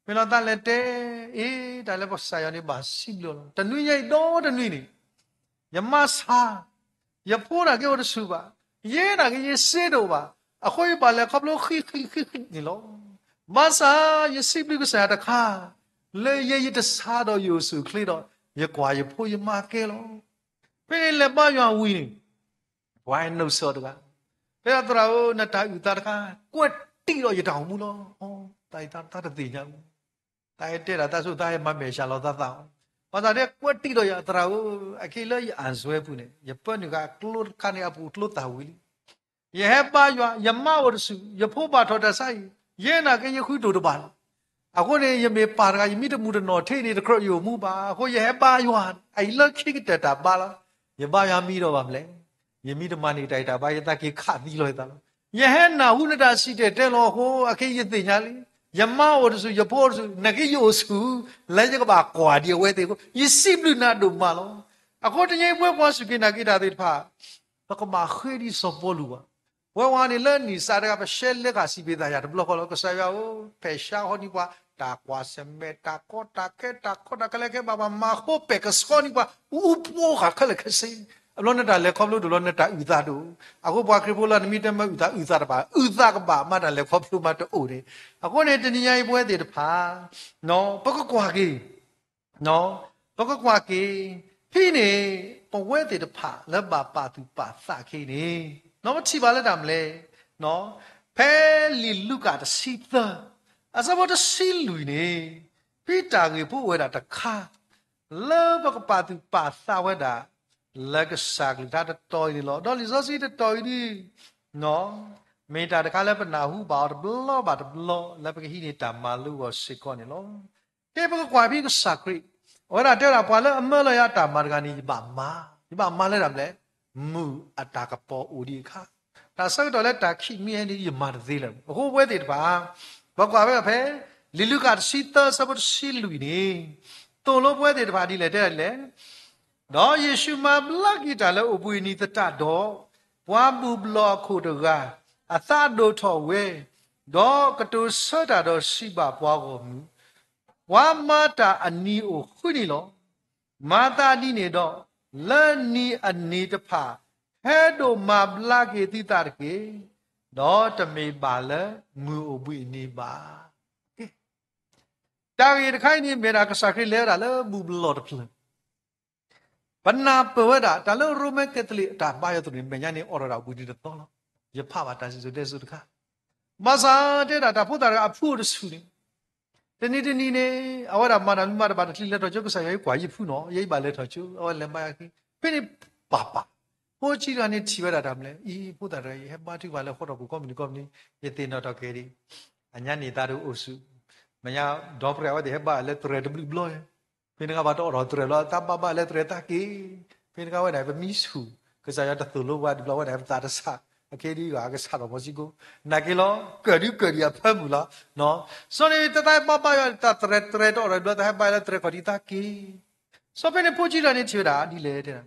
မ့ၢ်လီၤသးလဲၤတဲ အ့ တၢ်လၢပကစၢ်ယွၤန့ၣ်ဘၣ်စံးဘျုးလီၤ. တနွံညါအံၤဒီတနွံန့ၣ် ယမါဆါ ယဖိနာ်က့အိၣ်တဆူၣ်ဘၣ်, ယဲနာ်က့ယစ့တအိၣ်ဘၣ်, အဃိယဘၣ်လဲၤခီဖျိဃံးဃံးဃံးဃံးန့ၣ်လီၤ. ဘၣ်ဆၣ်ယစံးဘျုးကစၢ်ယွၤတခါ လၢယဲယတဆါဒီးယအိၣ်ဆူၣ်အိၣ်ချ့ဒီး ယကွၢ်ယဖိယမါကဲလီၤ. ဖဲန့ၣ်လဲၤဘါယွၤဝံၤန့ၣ် ပှၤအဲၣ်နုာ်စၢၤတဂၤ, ဖဲသရၣ်ဧၢ နတၢ်အုၣ်သးတခါ ကွဲးတံၢ်ဒီးယတၢ်အိၣ်မူလီၤ. တၢ်အံၤတၢ်တသ့ၣ်ညါ တၢ်အဲၣ်တဲဒၣ်တၢ်ဆိၣ်သးဟဲမၤမဲာ်ဆှးလီၤသးသး, ဘၣ်ဆၣ်တဲကွဲးတံၢ်ဒီးယၤသရၣ်ဧၢ, အခဲအံၤလၢယအၣ်စွဲပူၤန့ၣ် ယပၢနုာ်ဃာ်ကျိတခါန့ၣ်အပူၤကျိသၣ်ဝံၤလံ ယဟဲဘါယွၤ, ယမါအိၣ်တဆူၣ်, ယဖိဘၣ်ထီၣ်တၢ်ဆါအံၤ, ယဲနာ်က့ယဃုတိၢ်တဘၣ်လီၤ. အဃိန့ၣ် ယမ့ၢ်ပာ်တဂၤ ယမံတမုာ်တနီၢ်ထံန့ၣ် တကြၢးယအိၣ်မူဘၣ်. အဃိယဟဲဘါယွၤ, အအံၤလၢခံကတၢၢ်တၢ်ဘါလီၤ. ယဘါယွၤမံဒီးဘၣ်မလဲၣ်. ယမံတမၤန့ၢ်တၢ်အံၤတၢ်ဘါ ယသးက့ၤခးသံလီၤယသးလီၤ. ယဟဲနၢ်ဟူနတၢ်စံၣ်တဲၤတဲလီၤအဃိ အခဲအံၤယသ့ၣ်ညါလံ. ယမါအိၣ်တဆူၣ်, ယဖိအိၣ်တဆူၣ်, နာ်က့ယအိၣ်ဆူၣ်, လၢယကဘၣ်ကွၢ်ဒံးအဝဲသ့ၣ်အဃိ ယစံးဘျုးနၤဒိၣ်မးလီၤ. အဃိတနံၤအံၤပဝဲပှၤစူၢ်က့ၤနာ်က့ၤတၢ်သ့ၣ်တဖၣ် ပကဘၣ်ဃ့ဒ်စီၤပီလူးဘၣ်. ပဝဲပှၤန့ၣ်လၢနံၣ်စးတဂၤ ပရှဲလဲၤဃာ်စံးဘၣ်သးယၤတဘျီဃီလီၤ. ကစၢ်ယွၤဧၢ, ဖဲးဆါဃီနံၣ်ပှၤ, တၢ်ကွၢ်ဆၢၣ်မဲာ်, တၢ်ကီတၢ်ခဲ, တၢ်ကီတၢ်ခဲလၢာ်ခဲဆ့ဘၣ်, ပှၤမၤဃိ ပဲာ်ကဆှီနံၣ်ပှၤ, အူအူပှီဃာ်ခဲလၢာ်ခဲဆ့. အဘျီနတၢ်လဲၤခီဖျိဒိၣ်လီၤ နတၢ်အုၣ်သးဒိၣ်. အဃိပှၤခရံာ်ဖိလၢနမ့ၢ်တဲမ့ၢ်အုၣ်သး အုၣ်သးတဘၣ်, အုၣ်သးကဘၣ်မး တၢ်လဲၤခီဖျိမးတအိၣ်န့ၣ်. အဃိန့ၣ် တနံၤညါအံၤပဝဲသ့ၣ်တဖၣ် ပကကွၢ်က့ၤ ပကကွၢ်က့ၤ, ဖဲန့ၣ် ပဝဲသ့ၣ်တဖၣ်လၢဘၣ်ပာ်သူၣ်ပာ်သးခဲအံၤန့ၣ် ပထံၣ်ဘၣ်လၢတၢ်မနုၤလဲၣ်. ဖဲလံာ်လူၤကၣ်တဆံသၢ အဆၢဖိတဆံလွံၢ်န့ၣ် ဖဲတၢ်ဂ့ၢ်ဖိအိၣ်ဝဲဒၣ်တခါ လၢပကပာ်သူၣ်ပာ်သးဝဲဒၣ် လၢကစၢ်ကလုၢ်ကထါတတီၤအံၤန့ၣ်လီၤ. ဒီးလံာ်စီဆှံတတီၤအံၤဒ် မ့ၢ်တၢ်တခါလၢပနၢ်ဟူဘၣ်အီၤတဘျီဘၣ်တဘျီ လၢပကဟံးန့ၢ်တၢ်မၤလိအဂီၢ်စ့ၢ်ကီးန့ၣ်လီၤ. ဖဲပကကွၢ်ဖဲကစၢ်ခရံာ် အဝဲဒၣ်တဲဝဲဒၣ် ပှၤလၢအမၢလီၤယၤတၢ်မၤတဂၤန့ၣ် ယဘၣ်မၤ, ယဘၣ်မၤလၢတၢ်မနုၤလဲၣ်, မုၢ်အတၢ်ကပီၤအိၣ်ဒံးအခါ, တၢ်ဆၢကတီၢ်လၢတၢ်ခံးမံၤဟဲန့ၣ် ယမၤတသ့လၢၤ. အဃိပဝဲသ့ၣ်တဖၣ် ပကွၢ်ဝဲဖဲ လံာ်လူၤကၣ်တဆံသၢအဆၢဖိတဆံလွံၢ်န့ၣ် သိၣ်လိပဝဲသ့ၣ်တဖၣ်ဒ်လဲၣ်တဲဒ်လဲၣ် ဒီးယ့ၣ်ၡူးမၤဘျါက့ၤတၢ်လၢအိၣ်ဘှံးအနံၤသတးဒီး, ပှၤဘူၣ်ဘျီၣ်အခိၣ်တဂၤ အသးဒိၣ်ထီၣ်ဝဲ, ဒီးကတိၤဆၢတၢ်ဒီးစံးဘၣ်ပှၤဂီၢ်မုၢ်, ပှၤမၤတၢ်အနံၤအိၣ်ဃုနံၤလီၤ. မၤသးဒ်န့ၣ်ဒီး, လၢနံၤအနံၤတဖၣ် ဟဲဒိၣ်မၤဘျါက့ၤသုသးတက့ၢ်, ဒီးတမ့ၢ်ဘၣ်လၢမုၢ်အိၣ်ဘှံးအနံၤဘၣ်. တၢ်ဂ့ၢ်တခါအံၤန့ၣ် မ့ၢ်ဒၣ်ကစၢ်ခရံာ်လဲၤဝဲဒၣ်လၢဘူၣ်ဘျီၣ်တဖျၢၣ် ပနၢ်ပၢၢ်ဝဲဒၣ် တၢ်လၢရိမ့ၤကဲသလံးအတၢ်ဘါယွၤသ့ၣ်န့ၣ် မဲာ်ညါန့ၣ်အိးထီၣ်ဒၣ်ဝံၤဒ်တသီလီၤ. ယဖးဘၣ်တၢ်စံၣ်စိၤတဲစိၤတခါ, ဘၣ်ဆၣ်တဲဒၣ်တၢ်ဖိသၣ်တဂၤအဖုအိၣ်တဆူၣ်န့ၣ်, တနံၤတနံၤန့ၣ် အဝဲဒၣ်မၤတၢ်မနုၤမးတဘၣ်တချုးလဲၤထီၣ်ကၠိ ကစၢ်ယွၤအံၤကွၢ်ယဖုနီၤ ယဲယဘၣ်လဲၤထီၣ်ကၠိ အဝဲလဲၤဘါယွၤခံ, ဖဲန့ၣ်ပၢ်ပၢ် ဖိဆံးတဂၤန့ၣ်ထံၣ်ဝဲဒၣ်တၢ်မနုၤလဲၣ်, အံၤဖိသၣ်တဂၤအံၤ ဟဲဘါထုကဖၣ်လၢဃီထီၣ်ပူၤကိးမုၢ်နံၤကိးမုၢ်နံၤ, ယသ့ၣ်နီၣ်ထီၣ်က့ၤဒံး, အညါန့ၣ်သးတအိၣ်ဆူၣ်, မ့ၢ်ညါဒီးပှၤဝဲသ့ၣ်ဟဲဘါလၢသရဲၣ်တဘျုးဘျီ ဖဲန့ၣ်တခါပှၤတအိးထီၣ်သရဲၣ်လီၤ သးဘၣ်ဘၣ်လၢသရဲၣ်သးက့ၤ, ဖဲန့ၣ်တခါဝဲဒၣ် ပမံဆူၣ် ကစၢ်ယွၤတသိၣ်လိပှၤတဘျီဝဲဒၣ် ပသးတဆး, အခဲဒ်အံၤ အကဆးထီၣ်မီၤစံကိ, နာ်က့လီၤ ကၢၣ်ဒုကၢၣ်ဒံးအဖၢမုၢ်လီၤ. စီၤန့ၣ် တၢ်သးဘၣ်ဘၣ်ယွၤ သးသရဲၣ်သရဲၣ်တအိးထီၣ်တဘျီ သးဟဲဘါလၢသရဲၣ်ခီၣ်ထံးသးက့ၤ, စီၤဖဲန့ၣ်ဖိဆံးတဂၤန့ၣ်ထံၣ်ဝဲဒၣ်ဒ်လဲၣ်တဲဒၣ်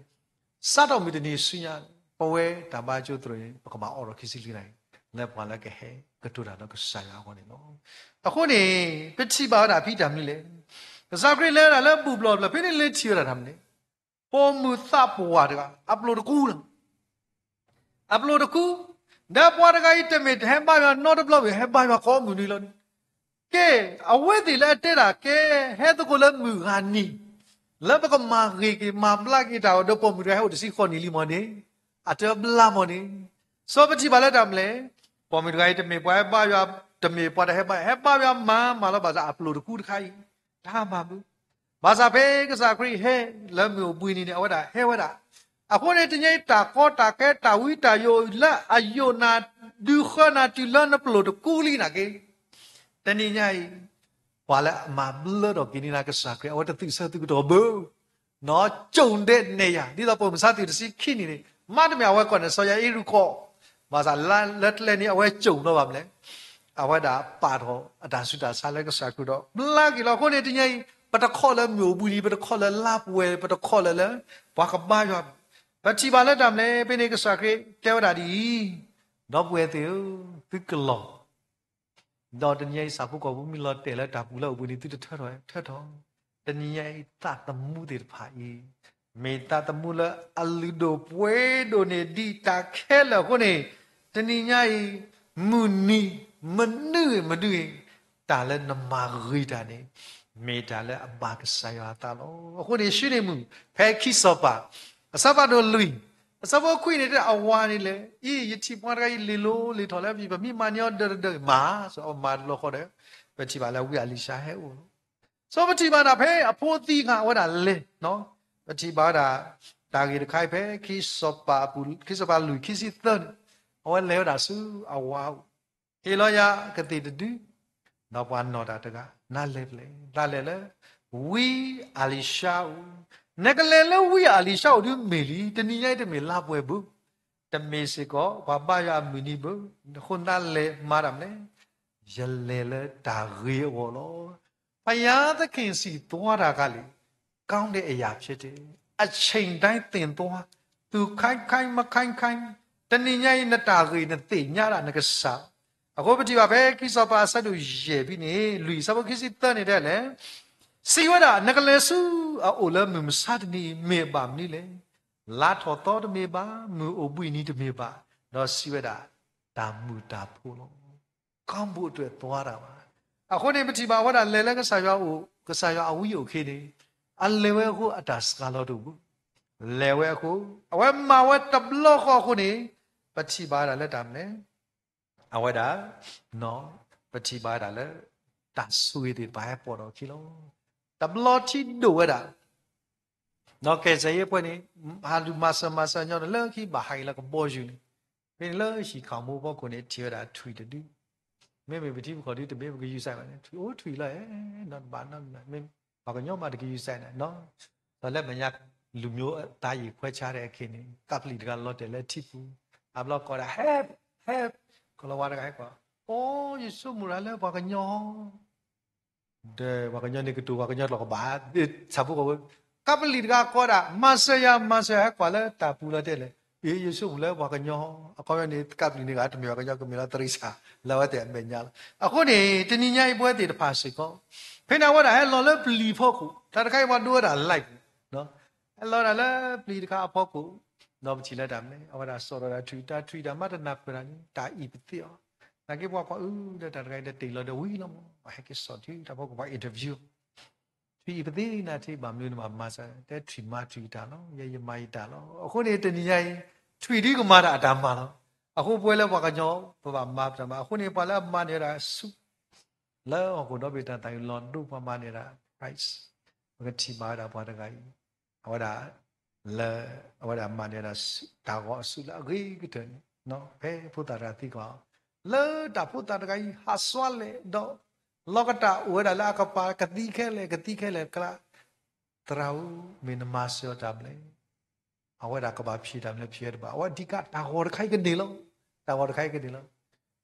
စးထီၣ်မုၢ်တနံၤဆူညါ, ပဝဲတၢ်ဘါကၠိသရိာ်န့ၣ် ပကဘၣ်အိးထီၣ်ခံဆံလွံၢ်နၣ်ရံၣ် လၢပှၤလၢကဟဲကတိၤတၢ်ဒီးကစၢ်ယွၤအဂီၢ်န့ၣ်လီၤ. အဃိန့ၣ် ပထံၣ်ဘၣ်ဝဲဒၣ်ဖဲတၢ်မနုၤလဲၣ်, ကစၢ်ခရံာ်လဲၤဝဲဒၣ်လၢဘူၣ်ဘျီၣ်တဖျၢၣ် ဖဲန့ၣ်လဲၤထံၣ်ဝဲဒၣ်တၢ်မနုၤလဲၣ်, ပိာ်မုၣ်သးပှၢ်တဂၤ အပျိၢ်တကူလီၤ အပျိၢ်တကူ, ဒီးပှၤတဂၤအံၤတမ့ၢ်တဟဲဘါယွၤနီတဘျီဘၣ် ဟဲဘါယွၤကိးမုၢ်နံၤလီၤ. ကဲ, အဝဲသ့ၣ်လၢအတဲဒၣ်ကဲ, ဟဲသကိးလၢမုၢ်ဂၤနံၤ, လၢပကမၤဂ့ၤက့ၤမၤဘျါက့ၤတၢ်အီၤ ဒီးပိာ်မုၣ်တဂၤဟဲအိၣ်တဆံဃိးနံၣ်လံမ့ၢ်န့ၣ်, အတဘျါမ့ၢ်န့ၣ်, စီၤပထံၣ်ဘၣ်လၢတၢ်မနုၤလဲၣ်, ပိာ်မုၣ်တဂၤအံၤတမ့ၢ်ပှၤဟဲဘါယွၤ, တမ့ၢ်ပှၤတဟဲဘါ, ဟဲဘါယွၤမၤမးလီၤ ဘၣ်ဆၣ်အပျိၢ်တကူတခါအံၤ, တၢ်မၤဘု ဘၣ်ဆၣ်ဖဲကစၢ်ခရံာ်ဟဲလၢမုၢ်အိၣ်ဘှံးနံၤန့ၣ် အဝဲဒၣ်ဟဲဝဲဒၣ်, အဃိန့ၣ် တနံၤအံၤတၢ်ကီတၢ်ခဲတၢ်ဝံတၢ်ယိာ်လၢအယိာ်နၤ ဒုးဃၢနၤတုၤလၢနပျိာ်တကူလံနာ်က့, တနံၤညါအံၤ ပှၤလၢအမၤဘျၢထီၣ်က့ၤန့ၢ်နၤကစၢ်ခရံာ် အဝဲတသုးဆၢသုးကတီၢ်ဘၣ်, နကၠိၣ်ဒဲးနဲၣ်ယၤ ဒ်သိးပိာ်မုၣ်ဆါသံးတဆံခံနံၣ်န့ၣ် မါတမ့ၢ်အဝဲကိးန့ၣ် စီၤယၤအ့ရူးကီး, ဘၣ်ဆၣ်လၢကျဲန့ၣ် အဝဲကၠိၣ်နီၤဘၣ်မလဲၣ်, အဝဲဒၣ်ပာ်ထီၣ်အတၢ်ဆူးတၢ်ဆါလၢကစၢ်ခရံာ်ဒီး ဘျါက့ၤလီၤ. အဃိန့ၣ်တနံၤအံၤ ပတခီလၢမုၢ်အိၣ်ဘှံးနံၤ, ပတခီလၢလါပှဲၤ, ပတခီလၢလၢ ပှၤကဘါယွၤ, ပထံၣ်ဘၣ်လၢတၢ်မနုၤလဲၣ်, ဖဲန့ၣ်ကစၢ်ခရံာ်တဲဝဲဒၣ်ဒ်အံၤ, ဒီပုၢ်ဝဲၢ်သ့ၣ်ဧၢ, သုကလီၤ ဒီးတနံၤညါအံၤ ဆၣ်ဖိကီၢ်ဖိမ့ၢ်လီၤတဲာ်လၢတၢ်ပူၤလၢအိၣ်ဘှံးနံၤ သုတထၢထီၣ်, ထၢထီၣ်, တနံၤညါအံၤသးသမူသ့ၣ်တဖၣ်အံၤ မ့ၢ်သးသမူလၢအလုၢ်ဒိၣ်ပှ့ၤဒိၣ်န့ၢ်ဒံးတၢ်ခဲလၢာ်အဃိန့ၣ်, တနံၤညါအံၤ မုၢ်နံၤမနုၤဂ့ၤမနုၤဂ့ၤ, တၢ်လၢနမၤဂ့ၤတၢ်န့ၣ် မ့ၢ်တၢ်လၢအဘၣ်ကစၢ်ယွၤအသးလီၤ. အဃိန့ၣ် ယ့ၣ်ၡူးန့ၣ်မုၢ် ဖဲခံစီၤပၤ အဆၢဖးဒိၣ်လွံၢ် အဆၢဖိခွံန့ၣ် တဲအဝၤန့ၣ်လဲၣ်, အံၤ ယထံၣ်ပှၤတဂၤအံၤလ့ၤလိၤလ့ၤထီၣ်လၢပမ့ၢ်မၤန့ၢ်အီၤဒၢးတဒၢးမၤ, စီၤအီၤမၤတဘျီဃီဒီး ပထံၣ်ဘၣ်လၢဝံအလံၤၡါဟဲအိၣ်လီၤ. စီၤပထံၣ်ဘၣ်ဒၣ်ဖဲအဖိသံအခါ အဝဲဒၣ်လဲၤ, ပထံၣ်ဘၣ်ဝဲဒၣ် တၢ်ဂ့ၢ်တခါအံၤဖဲ ခံစီၤပၤလွံၢ်ခံဆံသၢန့ၣ်, အဝဲလဲၤဝဲဒၣ်ဆူအဝၤအိၣ်, ဟ့ၣ်လီၤယၤကသ့ၣ်တဒု, ဒီးပှၤနီၣ်တၢ်တဂၤ, နၤလဲၤဖဲလဲၣ်, နလဲၤလၢ ဝံအလံၤၡါအိၣ်, နကလဲၤလၢဝံအလံၤၡါအိၣ်ဒုးမ့ၢ်လံ, တနံၤညါအံၤတမ့ၢ်လါပှဲၤဘၣ်, တမ့ၢ်စ့ၢ်ကီး ပှၤဘါယွၤအမုၢ်နံၤဘၣ်, အဃိနၤလဲၤမၤတၢ်မနုၤလဲၣ်, ယလဲၤလၢတၢ်ဂ့ၤအဂီၢ်လီၤ. ဘုရားသခင်ဆီသွားတာကလည်း ကောင်းတဲ့အရာဖြစ်တယ်. အချိန်တိုင်းသင်သွား, သူခိုင်းခိုင်းမခိုင်းခိုင်း, တနံၤညါအံၤနတၢ်ဂ့ၤနသ့ၣ်ညါဒၣ်နကစၢ်, အဃိပထံၣ်ဘၣ်ဖဲခံစီၤပၤအဆၢဒိၣ်ယဲၢ်ဖဲန့ၣ် လွံၢ်အဆၢဖိခံဆံသၢန့ၣ်တဲလဲၣ်, စံးဝဲဒၣ် နကလဲၤဆူအအိၣ်လၢမုၢ်မဆါတနံၤအံၤ မ့ၢ်အဘၣ်မနုၤလဲၣ်. လါထီၣ်သီတမ့ၢ်ဘၣ်, မုၢ်အိၣ်ဘှံးနံၤတမ့ၢ်ဘၣ်, ဒီးစံးဝဲဒၣ် တၢ်မုာ်တၢ်ဖိးလီၤ. ကောင်းဖို့အတွက်သွားတာပါ. အဃိန့ၣ် ပထံၣ်ဘၣ်ဝဲဒၣ်လဲၤလၢကစၢ်ယွၤအိၣ်, ကစၢ်ယွၤအဝံအအိၣ်အခါန့ၣ်, အလဲၤဝဲအဃိအတၢ်စှၤလီၤတအိၣ်ဘၣ်. လဲၤဝဲအဃိ, အဝဲမၤဝဲတဘျီဃီအဃိန့ၣ်, ပထံၣ်ဘၣ်ဝဲဒၣ်လၢတၢ်မနုၤလဲၣ်, အဝဲဒၣ်, ပထံၣ်ဘၣ်ဝဲဒၣ်လၢ တၢ်ဆိၣ်ဂ့ၤသ့ၣ်တဖၣ်ဟဲပိာ်ထီၣ်အခံလီၤ. တဘျီထံဒိၣ်ဝဲဒၣ် ဒီးကယ်ဆယ်ရေးအဖွဲ့န့ၣ် ဟးဒုးမၤစၢၤမၤစၢၤညီနုၢ်လၢခံဘၣ်ဟးက့ၤလၢကဘီယူၤန့ၣ်, ဖဲန့ၣ်လၢဟံၣ်ခီၣ်မူအဖီခိၣ်န့ၣ် ထံၣ်ဝဲဒၣ်ထွံၣ်တဒု, မ့မ့ၢ်ပထံပကီၢ်ဒုတမ့ၢ်ပကယူၤစဲးဘၣ်န့ၣ် ထွံၣ်အိၣ်ထွံၣ်လီၤ, နီတဘၣ်နီတမံၤ, ပှၤကညီမးတကယူၤစဲးန့ၣ်, ဒီးလၢမဲာ်ညါ လူမျိုးအသားရေခွဲခြားတဲ့အခါန့ၣ် ကပ္ပလီတဂၤလီၤတဲာ်လၢထံပူၤ, အဘျီကိးဒၣ် ဟဲ, ဟဲ, ကလီၤဝါတဂၤဟဲကွၢ်, အိ ယဆိကမိၣ်တၢ်လၢပှၤကညီ ဒီးပှၤကညီန့ၣ်ကတိၤပှၤကညီတလီၢ်ကဘၣ်, ဆၣ်ဖိကီၢ်ဖိ, ကပ္ပလီတဂၤကိးဒၣ် မၤစၢၤယၤ မၤစၢၤယၤ ဟဲကွၢ်လၢတၢ်ပူၤလီၤတဲာ်လဲၣ်, အ့ ယဆိကမိၣ်လၢပှၤကညီ, အခီပညီန့ၣ် ကပ္ပလီန့ၣ်ဂၤ တမ့ၢ်ပှၤကညီ ကမ့ၢ်လၢတရံးစၢ် လၢအဝဲသ့ၣ်အမဲာ်ညါလီၤ. အဃိန့ၣ် တနံၤညါအံၤပဝဲသ့ၣ်တဖၣ်စ့ၢ်ကီး, ဖဲန့ၣ်အဝဲဒၣ်ဟဲလီၤလၢပျံၤဖီခိၣ်, တၢ်တခါအံၤပှၤဒိဝဲဒၣ် live ဟဲလီၤဒၣ်လၢပျံၤတခါအဖီခိၣ်, ဒီးပထံၣ်လၢတၢ်မနုၤလဲၣ်, အဝဲဒၣ်စိာ်ထီၣ်ဒၣ်ထွံၣ်, တၢ်ထွံၣ်တၢ်မၤတနၢ်ပၢၢ်တၢ်န့ၣ် တၢ်အံၣ်ပသ့အီၤ, နာ်က့ပှၤကွၢ်အုၣ်ဒီးတၢ်တခါအံၤ တတ့ၢ်လီၤဒီးဝံၤလီၤမး, ပှၤဟဲက့ၤစိာ်ထွံၣ်တၢ်ဖီခိၣ် ပှၤ interview ထွံၣ်အံၤပသ့နၤထံ ဘၣ်မနုၤနဘၣ်မၤစၢၤ, တဲထွံၣ်မၤထွံၣ်တၢ်လီၤ, ယဲယမၤယတၢ်လီၤ. အဃိန့ၣ် တနံၤညါအံၤ ထွံၣ်ဒုကမၤတၢ်အတၢ်မၤလီၤ. အဃိပဝဲလၢပှၤကညီ ပဘၣ်မၤပတၢ်မၤ, အဃိန့ၣ် ပှၤလၢအမၤန့ၢ်ဝဲဒၣ်ဆူ လၢဟီၣ်ခိၣ်ဒီဘ့ၣ်တၢ်သးအံၤလီၤဒိ ပှၤမၤန့ၢ်ဝဲဒၣ် prize, ပကထံၣ်ဘၣ်ဝဲဒၣ်ပှၤတဂၤအံၤ, အဝဲဒၣ် လၢ အဝဲဒၣ်မၤန့ၢ်ဝဲဒၣ် တၢ်ဂီၤအစုလၢအဂ့ၤကတၢၢ်န့ၣ်, ဖဲဖိသၣ်တဂၤသံကွၢ်အီၤ, လၢတၢ်ဖိသၣ်တဂၤအံၤ ဟးစွါလဲၣ်ဒီး လီၤကတၢ်အိၣ်ဝဲဒၣ်လၢအကပၤ ကသံခဲလၢာ် ကသံခဲလၢာ်ကျါ, သရၣ်ဧၢ, မ့ၢ်နမၤစၢၤအီၤတၢ်မနုၤလဲၣ်. အဝဲဒၣ်ကဘၣ်ဖံးတၢ်မနုၤလဲၣ် ဖံးဝဲတဘၣ်, အဝဲအဓိကတၢ်ဂီၤတခါအံၤကန့ၢ်လီၤ. တၢ်ဂီၤတခါအံၤကန့ၢ်လီၤ.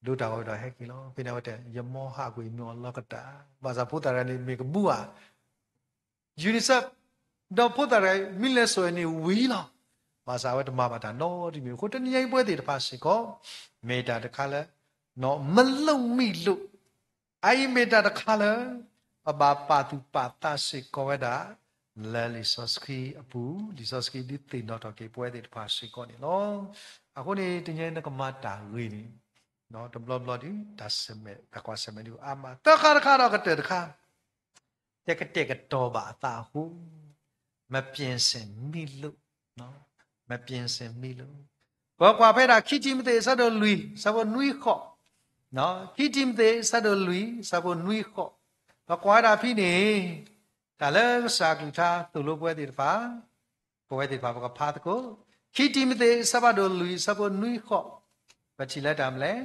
ဒိတၢ်ဂီၤဒီးဟဲက့ၤလီၤ. ဖဲန့ၣ်အဝဲတဲ ယမီၢ်ဟးကွံာ်မ့ၢ်အီၤလီၤကတၢ်, ဘၣ်ဆၣ်ဖိသၣ်တဂၤန့ၣ် မ့ၢ်ကဘူၣ်ဧါ UNICEF ဒီးဖိသၣ်တဂၤအံၤမ့ၢ်လဲၤစိာ်အန့ၣ်ဝံၤလီၤ. ဘၣ်ဆၣ်အဝဲတမၤဘၣ်တၢ်နီတမံၤ. အဃိတနံၤညါအံၤပဝဲသ့ၣ်တဖၣ်စ့ၢ်ကီး မ့ၢ်တၢ်တခါလၢ မ့ၢ်လိၣ်မံလိၣ်, အအံၤမ့ၢ်တၢ်တခါလၢ ပဘၣ်ပာ်သူၣ်ပာ်သးစ့ၢ်ကီးဝဲဒၣ် လၢလံာ်စီဆှံအပူၤ, လံာ်စီဆှံဒုးသ့ၣ်နီၣ်ထီၣ်က့ၤပဝဲသ့ၣ်တဖၣ်စ့ၢ်ကီးန့ၣ်လီၤ. အဃိန့ၣ် တနံၤညါအံၤနကမၤတၢ်ဂ့ၤန့ၣ်, တဘျီဘျီဒုး တၢ်ဆၢၣ်မဲာ် တၢ်ကွၢ်ဆၢၣ်မဲာ်ဒုးအါမး, သၢခါတခါဒီးကတၢၢ်တခါ တကတဲာ်ကတီၤဘၣ်အသးအဃိ, မပျံစ့မံလိာ်, မပျံစ့မံလိာ်. ပကွၢ်ဖဲဒၣ်ခံတံၤမသ့း အဆၢဒိၣ်လွံၢ် အဆၢဖိနွံဃိး, ခံတံၤမသ့း အဆၢဒိၣ်လွံၢ် အဆၢဖိနွံဃိး, ပကွၢ်ဝဲဒၣ်ဖဲန့ၣ်, တၢ်လၢကစၢ်အကလုၢ်ကထါသိၣ်လိပဝဲသ့ၣ်တဖၣ် ပဝဲသ့ၣ်တဖၣ်ပကဖးသကိး, ခံတံၤမသ့း အဆၢဖးဒိၣ်လွံၢ် အဆၢဖိနွံဃိး, ပထံၣ်လၢတၢ်မနုၤလဲၣ်.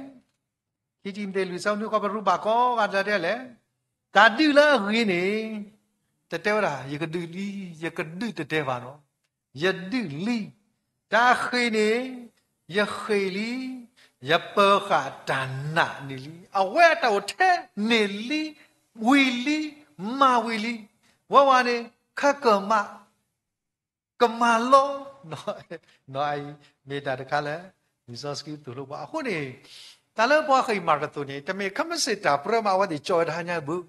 ခံတံၤမသ့းလွံၢ်ဆၢဖိနွံဃီ ပရူးဘၣ်ကိးဂၤဒဲးလဲၣ်. တၢ်ဒုးလၢအဂ့ၤန့ၣ် တတဲဝဲဒၣ် ယကဒုးလံ, ယကဒုးတတဲဘၣ်နီၤ, ယဒုးလံ. တၢ်ဃ့ၢ်န့ၣ် ယဃ့ၢ်လံ, ယပၢၤဃာ်တၢ်နာ်န့ၣ်လံ. အဝဲအတၢ်အိၣ်ထဲန့ၣ်လံ, ဝံၤလံ, မၤဝံၤလံ. ဝဲဝဲန့ၣ် ခဲကမး ကမၤလီၤ. နီၤအံၤ မ့ၢ်တၢ်တခါလၢ လံာ်စီဆှံသိၣ်လိပှၤအဃိန့ၣ်, တၢ်လၢပှၤဃ့ၢ်မၤကတိၤန့ၣ် တမ့ၢ်ခဲမုၢ်ဆ့ၣ်တၢ်ပြၢမး အဝဲသ့ၣ်ကၠီဝဲတဟါညါဘၣ်.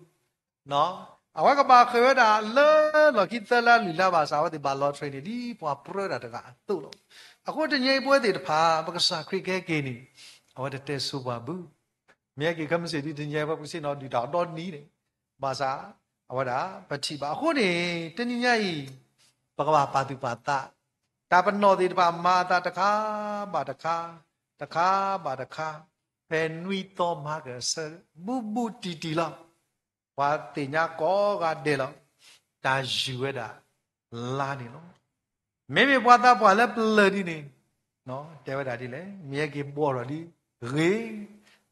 အဝဲကဘၣ်ဃ့ၢ်ဝဲဒၣ်လၢလီၢ်ခံသၢလါလွံၢ်လါဘၣ်ဆၣ် အဝဲသ့ၣ်ဘၣ်လီၤထွဲန့ၣ် ဒ်ပှၤပြၢတၢ်တဂၤအသိးလီၤ. အဃိတနံၤအံၤပဝဲသ့ၣ်တဖၣ် ပကစၢ်ခရံာ်ကဟဲက့ၤန့ၣ် အဝဲတတဲဆိပှၤဘၣ်. မ့ၢ်ဟဲက့ၤခဲမုၢ်ဆ့ၣ်ဒ်တနံၤအံၤ ပကစ့ၢ်နီၤဒုၣ်တၢ်ဒီနံၤန့ၣ်, ဘၣ်ဆၣ် အဝဲဒၣ်ပထံၣ်ဘၣ်အဃိန့ၣ် တနံၤညါအံၤ ပကဘၣ်ပာ်သူၣ်ပာ်သး, တၢ်ပနီၣ်သ့ၣ်တဖၣ်မၤအသးတခါဘၣ်တခါ, တခါဘၣ်တခါ, ဖဲနွံသီမၤက့ၤအဆၢ ဘူးဘူးတံၢ်တံၢ်လီၤ. ပှၤသ့ၣ်ညါကိးဂၤဒဲးလီၤ. တၢ်ယုၢ်ဝဲဒၣ်လါန့ၣ်လီၤ. မ့မ့ၢ်ပှၤသးပှၢ်လၢပျၢၤဒ်န့ၣ် တဲဝဲဒၣ်ဒ်လဲၣ်, မ့ၢ်ဟဲက့ၤဘှီထီၣ်ဒ်ဂ့ၤ,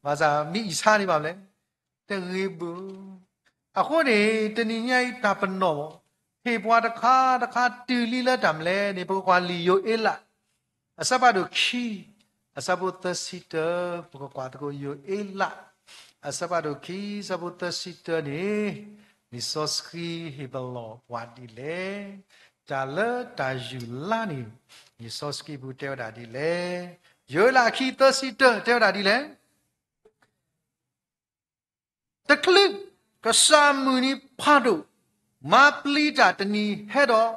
ဘၣ်ဆၣ်မ့ၢ်အံၣ်ဆါန့ၣ်ဘၣ်မလဲၣ်, တဂ့ၤဘၣ်. အဃိန့ၣ် တနံၤညါအံၤတၢ်ပနီၣ် ဟ့ၣ်ပှၤတခါတခါတုၤလံလၢတၢ်မနုၤလဲၣ်န့ၣ် ပကကွၢ်လံာ်ယိၤအ့လး အဆၢဖးဒိၣ်ခံ အဆၢဖိသၢဆံတၢ, ပကကွၢ်သကိးယိၤအ့လး အဆၢဖးဒိၣ်ခံ အဆၢဖိသၢဆံတၢန့ၣ် လံာ်စီဆှံဟ့ၣ်ပလီၢ်ပှၤဒ်လဲၣ်. တၢ်လၢတၢ်ယုၢ်လါန့ၣ် လံာ်စီဆှံပူၤတဲဝဲဒၣ်ဒ်လဲၣ်. ယိၤအ့လးခံသၢဆံတၢတဲဝဲဒၣ်ဒ်လဲၣ်. တချုး ကစၢ်မုၢ်နံၤဖးဒိၣ် မၤပျံၤတၢ်တနံၤဟဲဒီး,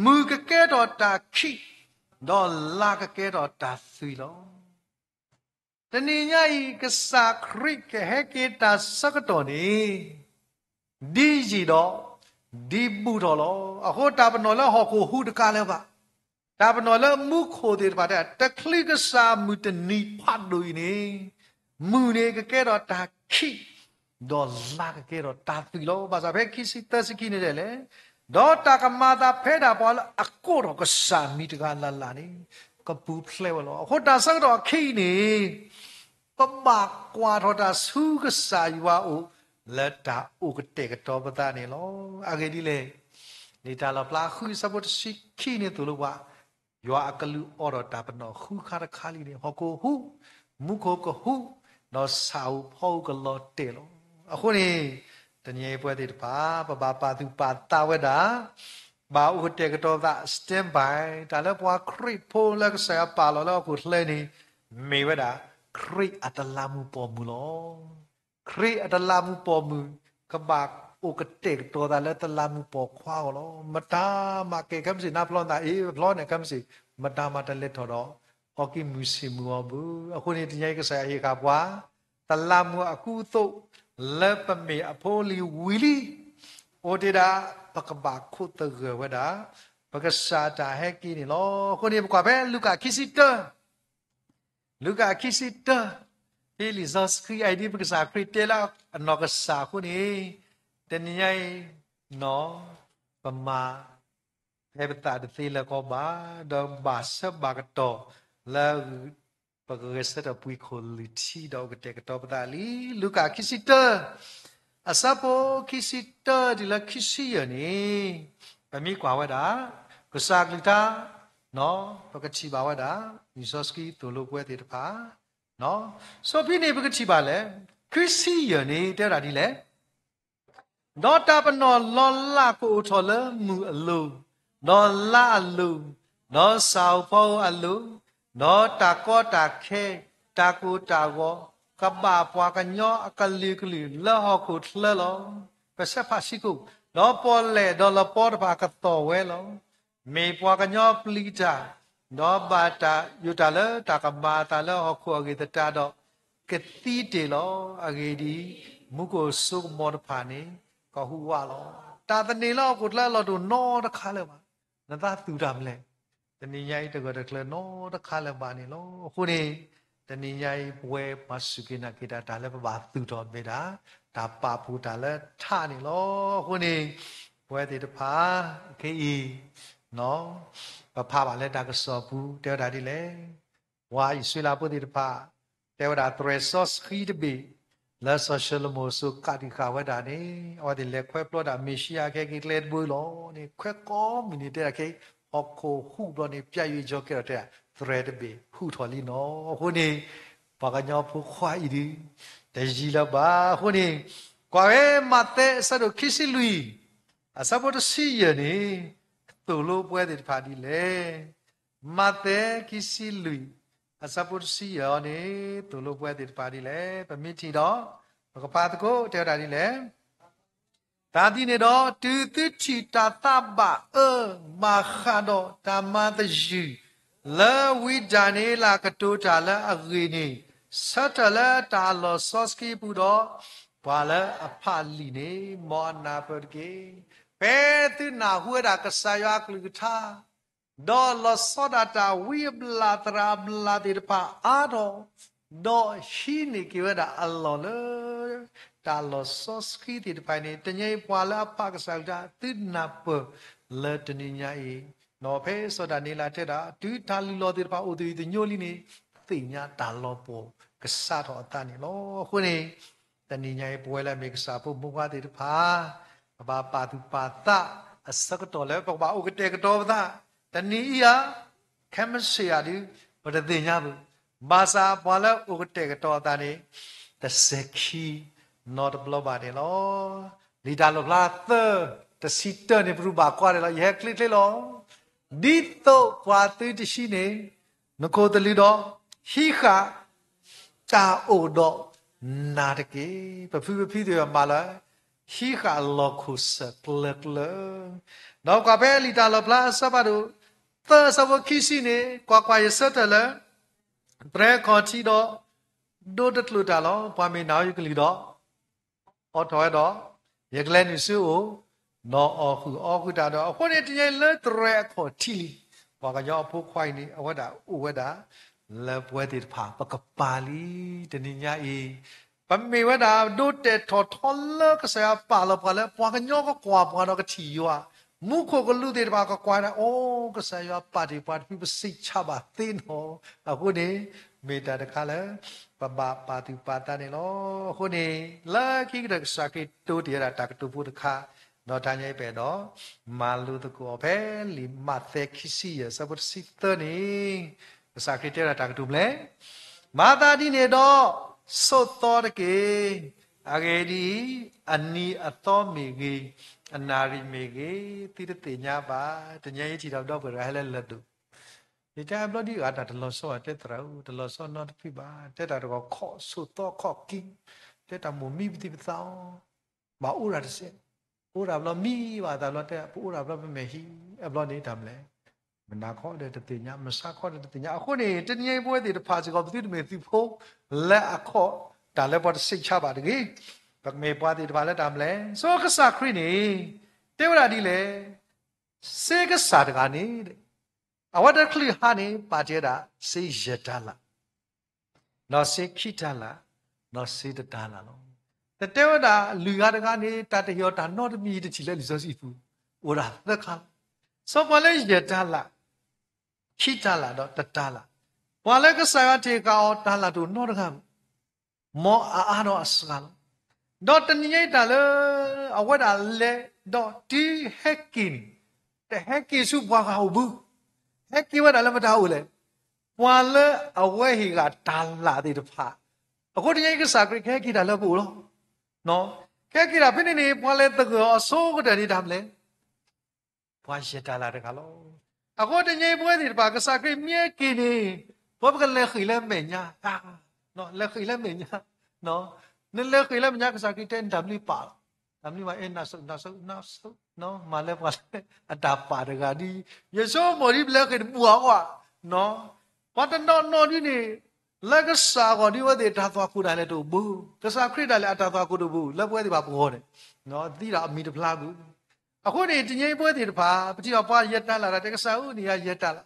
မုၢ်ကကဲထီၣ်တၢ်ခံး, ဒီးလါကကဲထီၣ်တၢ်သွံၣ်လီၤ. တနံၤညါအံၤ ကစၢ်ခရံာ်ကဟဲက့ၤတၢ်ဆၢကတီၢ်န့ၣ် ဒ်ယံာ်ဒီး ဒ်ဘူးထီၣ်လီၤ. အဃိတၢ်ပနီၣ်လၢဟီၣ်ခိၣ်ဟူးတခါလၢၤဘၣ်. တၢ်ပနီၣ်လၢမူခိၣ်သ့ၣ်တဖၣ်တဲ တချုးကစၢ်မုၢ်တနံၤဖးဒိၣ်အံၤန့ၣ် မုၢ်န့ၣ်ကကဲထီၣ်တၢ်ခံး, ဒီးလါကကဲထီၣ်တၢ်သွံၣ်လီၤ. ဘၣ်ဆၣ်ဖဲခံဆံသၢဆံခံန့ၣ်ဒ်လဲၣ်, ဒီးတၢ်ကမၤအသးဖဲဒၣ်ပှၤလၢအကိးထီၣ်ကစၢ်မံၤတဂၤလၢ်လၢ်န့ၣ် ကပူၤဖျဲးဝဲလီၤ. အဃိတၢ်ဆၢကတီၢ်အခံးအံၤန့ၣ် ပဘၣ်ကွၢ်ထီၣ်တၢ်ဆူကစၢ်ယွၤအအိၣ် လၢတၢ်အိၣ်ကတဲာ်ကတီၤပသးန့ၣ်လီၤ. အဂ့ၢ်ဒ်လဲၣ်, လံာ်တၢ်လီၣ်ဖျါဃုအဆၢဖိတဆံခံန့ၣ်သိၣ်လိပှၤ, ယွၤအကလူးအိးထီၣ်တၢ်ပနီၣ်ဃုခါတခါလံန့ၣ် ဟီၣ်ခိၣ်ဟူး, မူခိၣ်ကဟူး, ဒီးဆၣ်ဧိၤဖီဧိၤကလီၤတဲာ်လီၤ. အဃိန့ၣ် တနံၤအံၤပဝဲသ့ၣ်တဖၣ် ပဘၣ်ပာ်သူၣ်ပာ်သးဝဲဒၣ် ဘၣ်အိၣ်ကတဲာ်ကတီၤသး stand by တၢ်လၢပှၤခရံာ်ဖိလၢကစၢ်ယွၤပာ်လီၤလၢဟီၣ်ခိၣ်ချၢန့ၣ် မ့ၢ်ဝဲဒၣ် ခရံာ်အတလးမူးပိာ်မုၣ်လီၤ. ခရံာ်အတလးမူးပိာ်မုၣ် ကဘၣ်အိၣ်ကတဲာ်ကတီၤသးလၢတလးမူးပိာ်ခွါအဂီၢ်လီၤ. မတၤမၤကဲခဲမုၢ်ဆ့ၣ်နါဖျီနသးအ့ၣ်ဖျီန့ၣ် ခဲမုၢ်ဆ့ၣ် မတၤမၤတလဲၤထီၣ်ဒီး အီၣ်ကံၢ်မုၢ်ဆ့ၣ်မုၢ်အီၤဘၣ်. အဃိန့ၣ် တနံၤအံၤကစၢ်ယွၤဟ့ၣ်ဃာ်ပှၤ တလးမူးအကူအသိး လၢပမ့ၢ်အဖိလံၤဝံၤလံ အိၣ်တ့ၢ်ဒၣ် ပကဘၣ်ခိးသဂၢၢ်ဝဲဒၣ် ပကစၢ်တၢ်ဟဲက့ၤန့ၣ်လီၤ. အဃိန့ၣ် ပကွၢ်ဖဲလူၤကၣ်ခံဆံတၢ, လူၤကၣ်ခံဆံတၢ, ဖဲလံာ်စီဆှံအံၤဒ်ပကစၢ်ခရံာ်တဲလၢအနီၢ်ကစၢ်အဃိန့ၣ် တနံၤညါအံၤ ပမၤ ဖဲပသးတသ့လၢၤကီးဘၣ်, ဒီးဘၣ်ဆၢဘၣ်ကတီၢ်လၢ ပကဂဲၤဆၢထၢၣ်ပှ့ၤခိၣ်လုၢ်ထံဒီးအိၣ်ကတဲာ်ကတီၤပသးလံ. လူၤကၣ်ခံဆံတၢ, အဆၢဖိခံဆံတၢတုၤလၢခံဆံယဲၢ်န့ၣ် ပမ့ၢ်ကွၢ်ဝဲဒၣ် ကစၢ်ကလုၢ်ကထါ ပကထံၣ်ဘၣ်ဝဲဒၣ် လံာ်စီဆှံသိၣ်လိပဝဲသ့ၣ်တဖၣ် စီဖဲန့ၣ် ပကထံၣ်ဘၣ်လဲၣ်, ခံဆံယဲၢ်န့ၣ် တဲဝဲဒၣ်ဒ်လဲၣ်. ဒီးတၢ်ပနီၣ်လီၤလးကအိၣ်ထီၣ်လၢမုၢ်အလိၤ, ဒီးလါအလိၤ, ဒီးဆၣ်ဧိၤဖီဧိၤအလိၤ, ဒီးတၢ်ကီတၢ်ခဲ, တၢ်ကိၢ်တၢ်ဂီၤ, ကဘၣ်ပှၤကညီအကလုာ်ကလုာ်လၢဟီၣ်ခိၣ်ချၢလီၤ. ပဆၢဖးဆံခိၣ်, ဒီးပီၣ်လဲၣ်ဒီးလပီတဖၣ်ကသီၣ်ဝဲလီၤ. မ့ၢ်ပှၤကညီပျံၤတၢ်, ဒီးဘၣ်တၢ်ယိာ်တၢ်လၢတၢ်ကမၤအသးလၢဟီၣ်ခိၣ်အဂ့ၤသတးဒီး ကသံတ့ၢ်လီၤ. အဂ့ၢ်ဒ်အံၤ, မူခိၣ်စိကမီၤတဖၣ်န့ၣ် ကဟူးဝးလီၤ. တၢ်သန့ၤလၢဟီၣ်ခိၣ်ချၢအလီၢ်တအိၣ်နီတခါလၢၤဘၣ်. နသးသူၣ်တၢ်မနုၤလဲၣ်. တနံၤညါအံၤတဂၢၢ်တကျၢၤနီတခါလၢၤဘၣ်န့ၣ်လီၤ. အဃိန့ၣ် တနံၤညါအံၤပဝဲပှၤစူၢ်က့ၤနာ်က့ၤတၢ် တၢ်လၢပဘၣ်သူၣ်ထီၣ်မ့ၢ်ဒၣ် တၢ်ပာ်ဖှိၣ်တၢ်လၢထးန့ၣ်လီၤ. အဃိန့ၣ် ပဝဲသ့ၣ်တဖၣ် ခဲအံၤ ပဖးဘၣ်လၢတၢ်ကစီၣ်ပူၤ တဲဝဲဒၣ်ဒ်လဲၣ်. ပှၤအံၣ်စရ့လးဖိသ့ၣ်တဖၣ် တဲဝဲဒၣ်သရဲးစီဆှံတဘ့ၣ် လၢစီၤၡလိၤမိၣ်စိၤကးတံာ်ဃာ်ဝဲဒၣ်န့ၣ် အဝဲသ့ၣ်လဲၤခွဲးပျီဒၣ်မ့ၤၡံယၤခဲက့ၤကျဲတဘိလီၤန့ၣ် ခွဲးကိးမုၢ်နံၤတဲဒၣ်ခဲအံၤ ဟီၣ်ခိၣ်ဟူးဘျီန့ၣ် ပျဲယွံာ်ကၠီကဲထီၣ်တဲဒၣ် သရဲးတဘ့ၣ်ဟူးထီၣ်လံနီၤ. အဃိန့ၣ် ပှၤကညီဖိခွါအံၤဒုး တယံာ်လၢၤဘၣ်. အဃိန့ၣ် ကွၢ်ဝဲမးသဲအဆၢဒိၣ်ခံဆံလွံၢ် အဆၢဖိတဆံယဲၢ်န့ၣ် သိၣ်လိပဝဲသ့ၣ်တဖၣ်ဒ်လဲၣ်. မးသဲခံဆံလွံၢ် အဆၢဖိတဆံယဲၢ်အံၤန့ၣ် သိၣ်လိပဝဲသ့ၣ်တဖၣ်ဒ်လဲၣ်. ပမ့ၢ်ထံၣ်ဒီး ပကဖးသကိးတဲဝဲဒၣ်ဒ်လဲၣ်. တၢ်ဒ်န့ၣ်ဒီး တုၤသုထံၣ်တၢ်သးဘၣ်အၢ ဘၣ်ဃးဒီးတၢ်မၤသယုၢ် လၢဝံဒၤနံးယ့လးကတိၤတၢ်လၢအဂ့ၢ်န့ၣ် ဆၢထၢၣ်လၢတၢ်လီၢ်စီဆှံပူၤဒီး ပှၤလၢအဖးလံာ်န့ၣ် မ်အနၢ်ပၢၢ်တက့ၢ်. ဖဲသုနၢ်ဟူဝဲဒၣ်ကစၢ်ယွၤအကလုၢ်ကထါ ဒီးလီၤဆီဒၣ်တၢ်ဝံအဘျၣ်သရၣ်အဘျၣ်သ့ၣ်တဖၣ်အါထီၣ်, ဒီးဟံးန့ၢ်က့ၤဝဲဒၣ်အလီၢ်လၢ တၢ်လီၢ်စီဆှံသ့ၣ်တဖၣ်အံၤန့ၣ် တနံၤအံၤပှၤလၢအဖးကစၢ်အကလုၢ်ကထါ သုနၢ်ပၢၢ်လၢတနံၤညါအံၤ, ဒီးဖဲစီၤဒၤနံးယ့လးတဲဒၣ် တုၤတၢ်လုၢ်လီၢ်သ့ၣ်တဖၣ်အိၣ်သယုၢ်သညိလံန့ၣ် သ့ၣ်ညါတၢ်လီၤပှီၢ်ကစးထီၣ်အသးန့ၣ်လီၤ. အဃိန့ၣ် တနံၤညါအံၤ ပဝဲလၢအမ့ၢ်ကစၢ်ဖိမိၢ်ပၢ်သ့ၣ်တဖၣ် ပဘၣ်ပာ်သူၣ်ပာ်သးအဆၢကတီၢ်လၢ ပကဘၣ်အိၣ်ကတဲာ်ကတီၤပသး, တနံၤအံၤဧါ, ခဲမုၢ်ဆ့ၣ်ဧါဒုး ပတသ့ၣ်ညါဘၣ်. ဘၣ်ဆၣ် ပှၤလၢအိၣ်ကတဲာ်ကတီၤအသးန့ၣ် တစဲးခံနီတဘျီဘၣ်န့ၣ်လီၤ. လံာ်တၢ်လီၣ်ဖျါသၢ တဆံတၢန့ၣ် ပရူးဘၣ်ကွၢ်န့ၣ်လီၤ. ယဟဲချ့ချ့လီၤ. ဒ်သိးပှၤသုတဆံန့ၣ် နခိၣ်သလုးဒီး ဟံးဃာ် တၢ်အိၣ်ဒီးနၤတက့ၢ်. ပဖုပဖံသ့ၣ်မၤလၢ ဟံးဃာ်လီၢ်ခိၣ်စၢၣ်ကျၢၤကျၢၤ, ဒီးကွၢ်ဖဲလံာ်တၢ်လီၣ်ဖျါအဆၢဖးဒိၣ် သၢအဆၢဖိခံဆံန့ၣ် ကွၢ်ကွၢ်ယဆၢထၢၣ်လၢ သရဲခီၣ်ထံးဒီး ဒိတကျိာ်တၢ်လီၤ. ပှၤမ့ၢ်နာ်ယကလုၢ်ဒီး အိးထီၣ်ဝဲဒီး ယကလဲၤနုာ်ဆူအအိၣ်, ဒီးအီၣ်ဃုာ်အီဃုာ်တၢ်ဒီး အဃိန့ၣ် တနံၤအံၤလၢသရဲအခီၣ်ထံးလံ. ပှၤကညီအဖိခွါအံၤန့ၣ် အဝဲဒၣ်အိၣ်ဝဲဒၣ် လၢပဝဲသ့ၣ်တဖၣ် ပကပၤလံ. တနံၤညါအံၤ ပမ့ၢ်ဝဲဒၣ်ဒိတဲာ်ထီၣ်ထီလၢကစၢ်ယွၤပာ်လီၤပှၤလၢ ပှၤကညီကကွၢ်ပှၤဒီးကထံၣ်ယွၤ, မူခိၣ်ကလူးသ့ၣ်တဖၣ်ကကွၢ်ဒၣ် အိ ကစၢ်ယွၤပာ်တ့ၢ်ပှၤတဖု ပစံးဆါဘၣ်သ့နီၤ. အဃိန့ၣ် မ့ၢ်တၢ်တခါလၢ ပဘၣ်ပာ်သူၣ်ပာ်သးန့ၣ်လီၤ. အဃိန့ၣ် လၢခံကတၢၢ်ကစၢ်ခရံာ်တိတ့ၢ်ဝဲဒၣ်တၢ်ကတိၤဖိတခါ, ဒီးတနံၤအံၤပအဲၣ်ဒိး မၤလိသကိးအီၤဖဲလံာ်မးသဲခံဆံယဲၢ် အဆၢဖိတဆံသၢန့ၣ် ကစၢ်ခရံာ်တဲဝဲဒၣ်တၢ်ကတိၤဖျဲၣ်, မၤသးဒ်န့ၣ်ဒီး ဆိးသီတက့ၢ်. အဂ့ၢ်ဒ်အံၤ, အနံၤအသီမ့ၢ်ဂ့ၤ, အနၣ်ရံၣ်မ့ၢ်ဂ့ၤ, သုတသ့ၣ်ညါဘၣ်. တနံၤအံၤထံၣ်ဒီးပဒီပုၢ်ဝဲၢ်တဂၤဟဲလၢလၢၢ်ဒိၣ်, ယတဲဘျီဒ်ဂၤတၢ်တလီၤဆီဘၣ်, တဲသရၣ်ဧၢ, တလီၤဆီနီတဖုဘၣ်, တဲတၢ်တဂီၤခီၣ်ဆိးသီခီၣ်ကံ, တဲတၢ်မိၣ်မံပသံပသးအီၤ, ဘၣ်အိၣ်ဒၣ်တစဲး, အိၣ်ဒၣ်ဘျီမံဘၣ်သးဘျီတဲ ပအိၣ်ဒၣ်ဘျီပမဲာ်ဟံၣ်, အဘျီန့ၣ်တၢ်မနုၤလဲၣ်, မနၤခီဒီးတသ့ၣ်ညါ, မဆါခီဒီးတသ့ၣ်ညါ. အဃိန့ၣ် တနံၤအံၤပဝဲသ့ၣ်တဖၣ်စ့ၢ်ကီး ပသုတမ့ၢ်သုးဖိလၢအခီၣ်တၢ်လၢပှၤတစံးဆါဘၣ်တဂ့ၤ. ပကမ့ၢ်ပှၤသ့ၣ်တဖၣ်လၢတၢ်မနုၤလဲၣ်, ဆိကစၢ်ခရံာ်န့ၣ် တဲဝဲဒၣ်ဒ်လဲၣ်, စ့ကစၢ်တဂၤန့ၣ် အဝဲတချုးဟါန့ၣ် ပာ်တ့ၢ်ဝဲဒၣ် စ့ယဲၢ်တၤလၣ်, ဒီးစ့ခံတၤလၣ်, ဒီးစ့တတၤလၣ်လီၤ. တၢ်တဲဝဲဒၣ် လုၢ်ဂၤတဂၤန့ၣ် တၢ်တဟ့ၣ်အီၤတၢ်နီတမံၤ တထံၣ်လၢလံာ်စီဆှံပူၤ, အိၣ်ဒၣ်သၢခါလီၤ. စီၤပှၤလၢယဲၢ်တၤလၣ်, ခံတၤလၣ်ဒီးတတၤလၣ်, ပှၤလၢကစၢ်ယွၤတ့ၢ်ဃာ်အီၤတၤလၣ်တအိၣ်နီတဂၤဘၣ် မ်အအါဒီးအစှၤလီၤ. ဒီးတနံၤညါအံၤတၢ်လၢ အဝဲဒၣ်လဲၤဒီးတုၤဟဲက့ၤန့ၣ်, တဟဲက့ၤဆူပှၤဂၤအိၣ်ဘၣ်, ဟဲက့ၤဝဲဒၣ်လၢမတၤအိၣ်လဲၣ်, ပှၤလၢအဝဲဟ့ၣ်ဂၤတၤလၣ်သ့ၣ်တဖၣ်. အဃိတနံၤညါအံၤကစၢ်ခရံာ်ကဟဲက့ၤတၢ်လၢပအိၣ်လီၤ. ကဟဲက့ၤတၢ်ဖဲန့ၣ်န့ၣ် ပှၤလဲၤသဂၢၢ်အီၤအဆိကတၢၢ်န့ၣ်တၢ်မနုၤလဲၣ် ပှၤယဲၢ်တၤလၣ်တဂၤလီၤ. အဃိတနံၤအံၤပဝဲသ့ၣ်တဖၣ် ကစၢ်ခရံာ်မ့ၢ်ဟဲက့ၤန့ၣ် ပဝဲပကလဲၤဃ့ၢ်လၢမဲာ်ညါ, လဲၤဃ့ၢ်လၢမဲာ်ညါ, နလဲၤဃ့ၢ်လၢမဲာ်ညါ ကစၢ်ခရံာ်တဲနတၢ်မနုၤပာ်လီၤ, တၢ်မနုၤမး အဲၣ်နၢ်စိနၢ်စိနၢ်စိ, မၤလၢပှၤလၢအတၢ်ပာ်တဂၤဒ်, ယဆိကမိၣ်ဒ်ပလဲၤဃ့ၢ်တဘူၣ်အဂီၢ်, ပှၤတနီၤနီၤဒ်န့ၣ် လၢကစၢ်အဂီၢ်ဒ်အဝဲသ့ၣ်တၢ်သွၣ်ခိၣ်ဒၣ်လဲာ်တအိၣ်ဘၣ်, ကစၢ်ခရံာ်ဒၣ်လဲာ်အတၢ်သွၣ်ခိၣ်တအိၣ်ဘၣ် လၢပဝဲသ့ၣ်တဖၣ်ပဂီၢ်န့ၣ်, သံဒီးအမံၤတဖျါဘၣ်. အဃိန့ၣ် တနံၤအံၤပဝဲသ့ၣ်တဖၣ် ပထံၣ်ဘၣ်ပှၤယဲၢ်တၤလၣ်တၢ်တဲ ကစၢ်ဧၢ န့ၣ်ယၤယဲၢ်တၤလၣ်,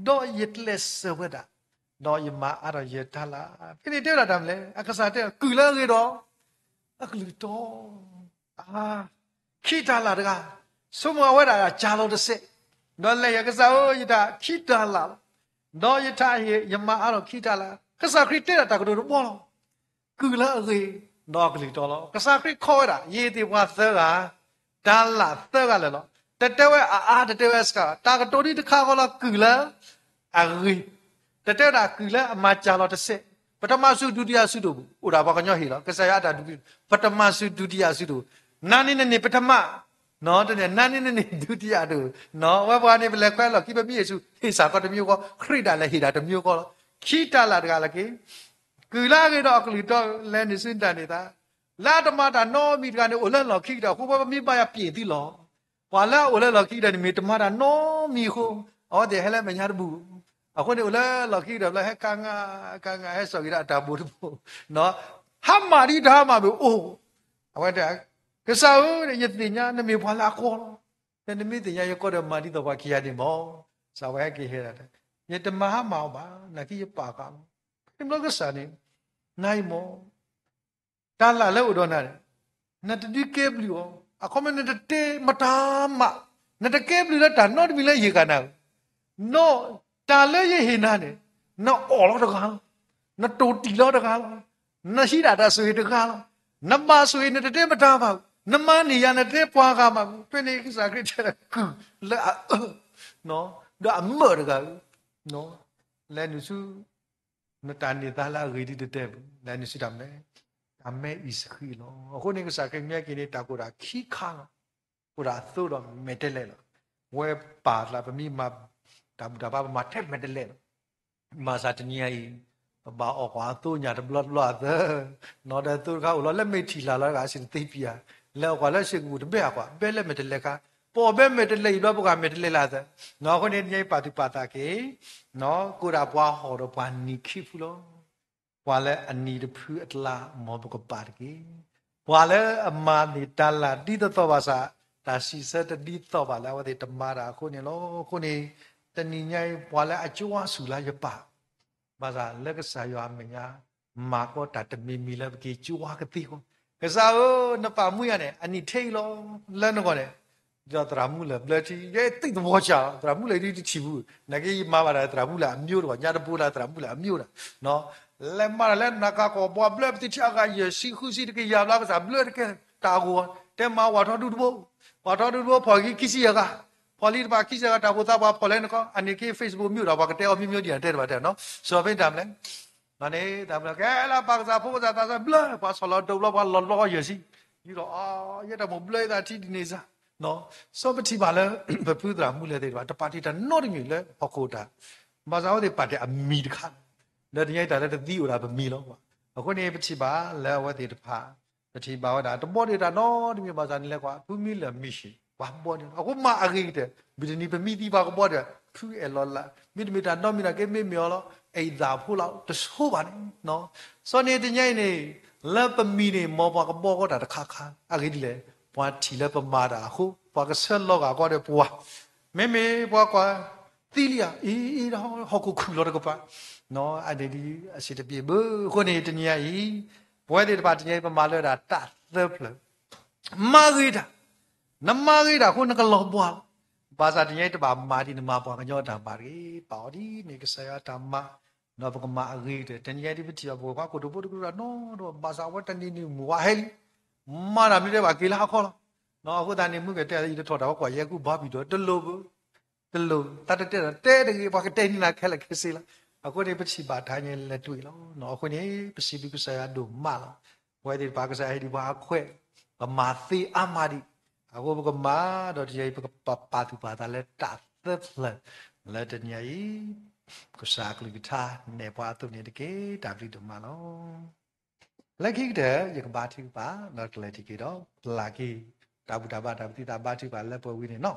ဒီးယကျဲးစၢးဝဲဒၣ်, ဒီးယမၤအါထီၣ်ယဲၢ်တၤလၣ်, ဖဲန့ၣ်တဲဝဲဒၣ်တၢ်မနုၤလဲၣ်, အကစၢ်တဲ ကုၢ်လၢအဂ့ၤဒီး အကလုၢ်တီ, ခံတၤလၣ်တဂၤ, ဆိကမိၣ်အဝဲဒၣ်ကၢ်လီၤတစဲး, ဒီးလဲၤယဲၢ် ကစၢ်ဧၢ ယတၢ်ခံတၤလၣ်လီၤ, ဒီးယထးဟ့ၣ် ယမၤအါထီၣ်ခံတၤလၣ် ကစၢ်ခရံာ်တဲဒၣ်တၢ်ကတိၤတဘီလီၤ. ကုၢ်လၢအဂ့ၤ ဒီးအကလုၢ်တီလီၤ. ကစၢ်ခရံာ်ခီဝဲဒၣ် ယဟ့ၣ်သ့ၣ်ပှၤသၢဂၤ, တၤလၣ်သၢဂၤလၢာ်လီၤ. တတဲဝဲအအါ တတဲဝဲစှၤ, တၢ်ကတိၤဒ်တခါဃီလီၤ ကုၢ်လၢအဂ့ၤ, တတဲဝဲဒၣ်ကုၢ်လၢအမၤစၢ်လီၤတစဲး, ပတမၤဆူၣ်ဒုတိယဆူၣ်ဒိၣ်ပူၤ အိၣ်ဒၣ်ပှၤကညီဟ့ၣ်လီၤ. ကစၢ်ယွၤအတၢ်ဒုး ပတမၤဆူၣ်ဒုတိယဆူၣ်ဒိၣ်, နၤန့ၣ်နန့ၢ်ပထမ, နၤန့ၣ်နန့ၢ်ဒုတိယဒိၣ်, ဝဲပှၤန့ၣ် ပလဲၤခွဲလီၢ်ခံ ပမ့ၢ်ဟ့ၣ်ဆူၣ် ဟ့ၣ်စ့ၢ်ကီးတမံၤဃီ, ခရံာ်ဒၣ်လဲာ်ဟ့ၣ်ဒၣ်တမံၤဃီလီၤ. ခံတၤလၣ်တဂၤလၢက့ၤ ကုၢ်လၢအဂ့ၤဒီးအကလုၢ်တီ လဲၤနုာ်ဆူနတၢ်န့ၢ်သါ, လၢအတမၤတၢ်နီတမံၤတဂၤန့ၣ် အိၣ်လၢလီၢ်ခံကတၢၢ်အဃိ ပမ့ၢ်ဘၣ်ယၤပျ့ၤသုလီၤ. ပှၤလၢအအိၣ်လၢလီၢ်ခံကတၢၢ်န့ၣ် မ့ၢ်တမၤတၢ်နီတမံၤအဃိ, အဝဲသ့ၣ်ဟဲလၢမဲာ်ညါတဘူၣ်, အဃိန့ၣ် အိၣ်လၢလီၢ်ခံကတၢၢ် လၢဟဲကါငါ ကါငါ ဟဲစိာ်က့ၤဒီးအတၢ်ဘိတဘိ, ဟါမၢ်ဒ်တဟါမၢ်ဘၣ်အိၣ်, အဝဲတဲ ကစၢ်ဧၢ, ယသ့ၣ်ညါနမ့ၢ်ပှၤလၢအကီလီၤ. နမ့ၢ်သ့ၣ်ညါယကီဒီး မၤဒ်သိးပှၤခံဂၤန့ၣ်မး, စံးဝဲဟဲက့ၤဟဲဒၣ်, ယတမၤဟါမၢ်အီၤဘၣ်, နာ်က့ယပာ်ဃာ်လီၤ. မ့ၢ်ဘျီကစၢ်န့ၣ် နၤအံၤမး တၤလၣ်လၢအိၣ်ဒီးနၤန့ၣ် နတဒုးကဲဘျုးအီၤ, အခီပညီနတတဲမတၤမး, နတကဲဘျုးလၢတၢ်နီတမံၤလၢယဟ့ၣ်ဃာ်နၤဧၢ, နတၢ်လၢယဟ့ၣ်နၤန့ၣ် နအီၣ်လီၤတဂၤလီၤ, နတိၢ်တံၢ်လီၤတဂၤလီၤ, နဟံးဒၣ်တၢ်ဆိၣ်ဂ့ၤတဂၤလီၤ, နဘၣ်ဆိၣ်ဂ့ၤနတတဲမတၤဘၣ်, နမၤန့ၢ်ယၤနတတဲပှၤဂၤမး, ဖဲန့ၣ်ကစၢ်ခရံာ်တဲ ကုၢ်လၢအအၢ ဒီးအမၢၢ်တဂၤဧၢ, လဲၤနုာ်ဆူ နတၢ်န့ၢ်သါလၢအဂ့ၤဒ်တတဲပူၤ, လဲၤနုာ်ဆူတၢ်မဲ, တၢ်မဲအံၤစဃံလီၤ. အဃိန့ၣ် ကစၢ်ခရံာ်မ့ၢ်ဟဲက့ၤန့ၣ် တၢ်ကအိၣ်ဒၣ်ခံခါလီၤ. အိၣ်ဒၣ်အသိဒီးမဲာ်တဲးလဲးလီၤ. ဝဲပာ်သး ပမ့ၢ်မၤတၢ်ဘူၣ်တၢ်ဘါ ပမၤထဲမဲာ်တဲးလဲးလီၤ. ဘၣ်ဆၣ်တနံၤအံၤ ပဘၣ်အီၣ်ကွၢ်အသိညၣ်တဘျီတဘျီအသၢ, နီၢ်ဒီးသိတခါအိၣ်လီၤ လၢမဲာ်ထံၣ်လၢ်လီၤတဂၤ အစ့ၣ်တသ့ဖံးဧါ, လဲၤအီၣ်ကွၢ်လၢစ့ၢ်ကပူၤတဘဲအကွၢ် ဘဲလၢမဲာ်တဲးလဲးခါ, ပအီၣ်ဘဲမဲာ်တဲးလဲးအံၤဘျီ ပကွၢ်မဲာ်တဲးလဲးလၢအသၢ, အဃိန့ၣ် တနံၤအံၤပာ်သူၣ်ပာ်သးက့ၤ ကအိၣ်ဒၣ်ပှၤဟီၣ်ဒီးပှၤနံၤခံဖုလီၤ. ပှၤလၢအနံၤတဖုအကျါ မ်ပကပာ်တက့ၢ်. ပှၤလၢအမၤန့ၢ်တၤလၣ်ဒ်သိးသိးဘၣ်ဆၣ် တၢ်စံးဆၢတဒ်သိးဘၣ်လၢအဝဲသ့ၣ်တမၤတၢ်အဃိန့ၣ်လီၤ. အဃိန့ၣ် တနံၤညါအံၤ ပှၤလၢအကၠိဝါဆူၣ်လၢယပၢ် ဘၣ်ဆၣ်လၢကစၢ်ယွၤအမဲာ်ညါ မၤကီတၢ်တမံၤမံၤလၢပက့ၤကၠိဝါကသ့အဂီၢ်, ကစၢ်ဧၢ, နပာ်မူယၤန့ၣ် အနံၣ်ထဲအံၤလီၤ. လၢနဂီၢ်န့ၣ် ဒီးသရၣ်မုၣ်လၢာ်ဘျၢထံ ယဲသ့ၣ်သဝီကၢ်လီၤ. သရၣ်မုၣ်လၢာ်ဒ်တထံၣ်ဘူး, နာ်က့ယမၤဘၣ်ဒီးသရၣ်မုၣ်လၢာ်အမျိုးတဝီ ညါတဘိလၢသရၣ်မုၣ်လၢာ်အမျိုးဒၣ်, လဲၤမၤတၢ်လၢနကၤကီၢ်ပှၤဘျၢပသံထံအဂၤ ယဲၢ်ဆံဃုဆံတကယၤဘျီ ကစၢ်ဘျၢတကဲတၢ်အဂီၢ်, တဲမၤဝးထီဒူတဘိ, ဝးထီဒူတဘိ ဖီၣ်ဂံခံဆံယဲၢ်ဂၤ, ဖီၣ်လံတဖၣ်ခံဆံယဲၢ်ဂၤ တၢ်အိၣ်သးပှၤဖီၣ်လဲၣ်နကီၢ်, အန့ၣ်က့ Facebook မ့ၢ်အိၣ်ဒီးပှၤကတဲအီၤမ့ၢ်မ့ၢ်ဒ်အတဲတဘၣ်တဲနီၤ, စီၤဖဲတၢ်မလဲၣ် န့ၣ် တၢ်မလဲၣ် ကဲလၢပၢ်ကစၢ်ဖိကစၢ်သးစၢ်ဘျၢ ပှၤဆီၣ်လီၤဒိးဘျီ ပှၤလီၤလီယဲၢ်ဆံ, ယူၤဒီး ယဲတၢ်မိၣ်ဘျၢယသးထံဒ်န့ၣ်စ့ၢ်, စီၤပထံၣ်ဘၣ်လၢ ပဖုသရၣ်မုၣ်လၢာ်သ့ၣ်တဖၣ် တပာ်တ့ၢ်တၢ်နီတမံၤလၢဟီၣ်ခိၣ်တၢ်, ဘၣ်ဆၣ်အဝဲသ့ၣ်ပာ်တ့ၢ်အမံၤတခါလီၤ, လၢတနံၤအံၤတၢ်လၢတသံအိၣ်ဒၣ်ပမံၤလီၤ. အဃိန့ၣ် ပထံၣ်ဘၣ်လၢအဝဲသ့ၣ်တဖၣ် ပထံၣ်ဘၣ်ဝဲဒၣ် တဘီတ့ၢ်တၢ်နီတမံၤဘၣ်ဆၣ်န့ၣ်လဲၤကွၢ် ဖုမံလၢာ်မံၣ်ၡ့ၣ် ပှၤဘီန့ၣ်လီၤ. အဃိမ့ၢ်အဂ့ၤကတၢၢ် မုၢ်တနံၤပမံသံပှၤကဘီဒီး ဖုအဲၣ်လီၤလၢ် မ့တမ့ၢ်တၢ်နီတမံၤနာ်က့ မ့မ့ၢ်အီၤလီၤ အဲၣ်သးဖိလီၤ တဆိဘၣ်န့ၣ်, စီၤန့ၣ်တနံၤအံၤန့ၣ် လၢပမံၤန့ၣ် မ်ပှၤကဘီဃီတၢ်တခါခါ အဂ့ၢ်ဒ်လဲၣ် ပှၤထံၣ်လၢပမၤတၢ်အဃိ ပှၤကဆၢလီၤဂာ်ကီဒီးပှၤ, မ့မ့ၢ်ပှၤကွၢ်သံလံဧါ အံၤ ဟီၣ်ခိၣ်ခုၣ်လီၤတကပၤ, အန့ၣ်ဒ်အစ့ၣ်တပျ့ၤဘၣ်. အဃိန့ၣ်တနံၤအံၤ ပဝဲသ့ၣ်တဖၣ်တနံၤအံၤ ပမၤလၢဒၣ်တၢ်သၢဖျၢၣ် မၤဂ့ၤတၢ်, နမၤဂ့ၤတၢ်အဃိ နကလီၤဘှါလီၤ. ဘၣ်ဆၣ်တနံၤအံၤတဘၣ်မၤဒ်နမၤပှၤကညီအတၢ်မၤတဂ့ၤ, ပာ်အီၤဒ်န့ၣ်ကစၢ်ယွၤအတၢ်မၤ, ဒီးပကမၤအဂ့ၤကတၢၢ်. တနံၤအံၤဒ်ပထံၣ်ဘၣ်ပဝဲပှၤကိတိာ်ဖိတကရူၢ်တၢ်နီတဘၣ်, ဘၣ်ဆၣ်အဝဲတနံၤန့ၣ်မုၢ်ဝါဟဲလံ, မၤတၢ်မနုၤတဲဘၣ်က့ၤလၢဟါခီလီၤ. အဃိသတးန့ၣ် မုၢ်ကတဲယတထီၣ်တၢ်ဝဲကွၢ်ယဲၢ်ကူၣ်ဘါဘံၣ်ဒီး တလိၣ်ဘၣ် တလိၣ် တၢ်တတဲဒီးတဲတဂ့ၤ, ပှၤကတဲန့ၢ်နၤခဲလၢာ်ခဲဆ့လီၤ. အဃိန့ၣ် ပထံၣ်ဘၣ်တၢ်ညါလဲၤတွံၢ်လီၤ. အဃိန့ၣ် ပစံးဘျုးကစၢ်ယွၤဒိၣ်မးလီၤ. ပဝဲသ့ၣ်တဖၣ်ကစၢ်ယွၤဟ့ၣ်ဒံးပှၤအခွဲး, ပမၤသ့အါမးဒံး, အဃိပကမၤဒီးတယံာ်အံၤ ပကပာ်သူၣ်ပာ်သးလၢတၢ်သၢဖျၢၣ် လၢတနံၤအံၤ ကစၢ်အကလုၢ်ကထါနဲၣ်ပှၤအသိးန့ၣ်တက့ၢ်. တၢ်ဘျုးဒိၣ်မးလီၤ. လၢခံကတၢၢ် ယကဘါထုကဖၣ် ဒီးကလဲၤတက့ၢ်ဒီး ပျၢ်က့ၤ တၢ်ဘူၣ်တၢ်ဘါ တၢ်ပသံတၢ်ဘါထုကဖၣ်လၢပှဲၤဝံၤန့ၣ်လီၤ.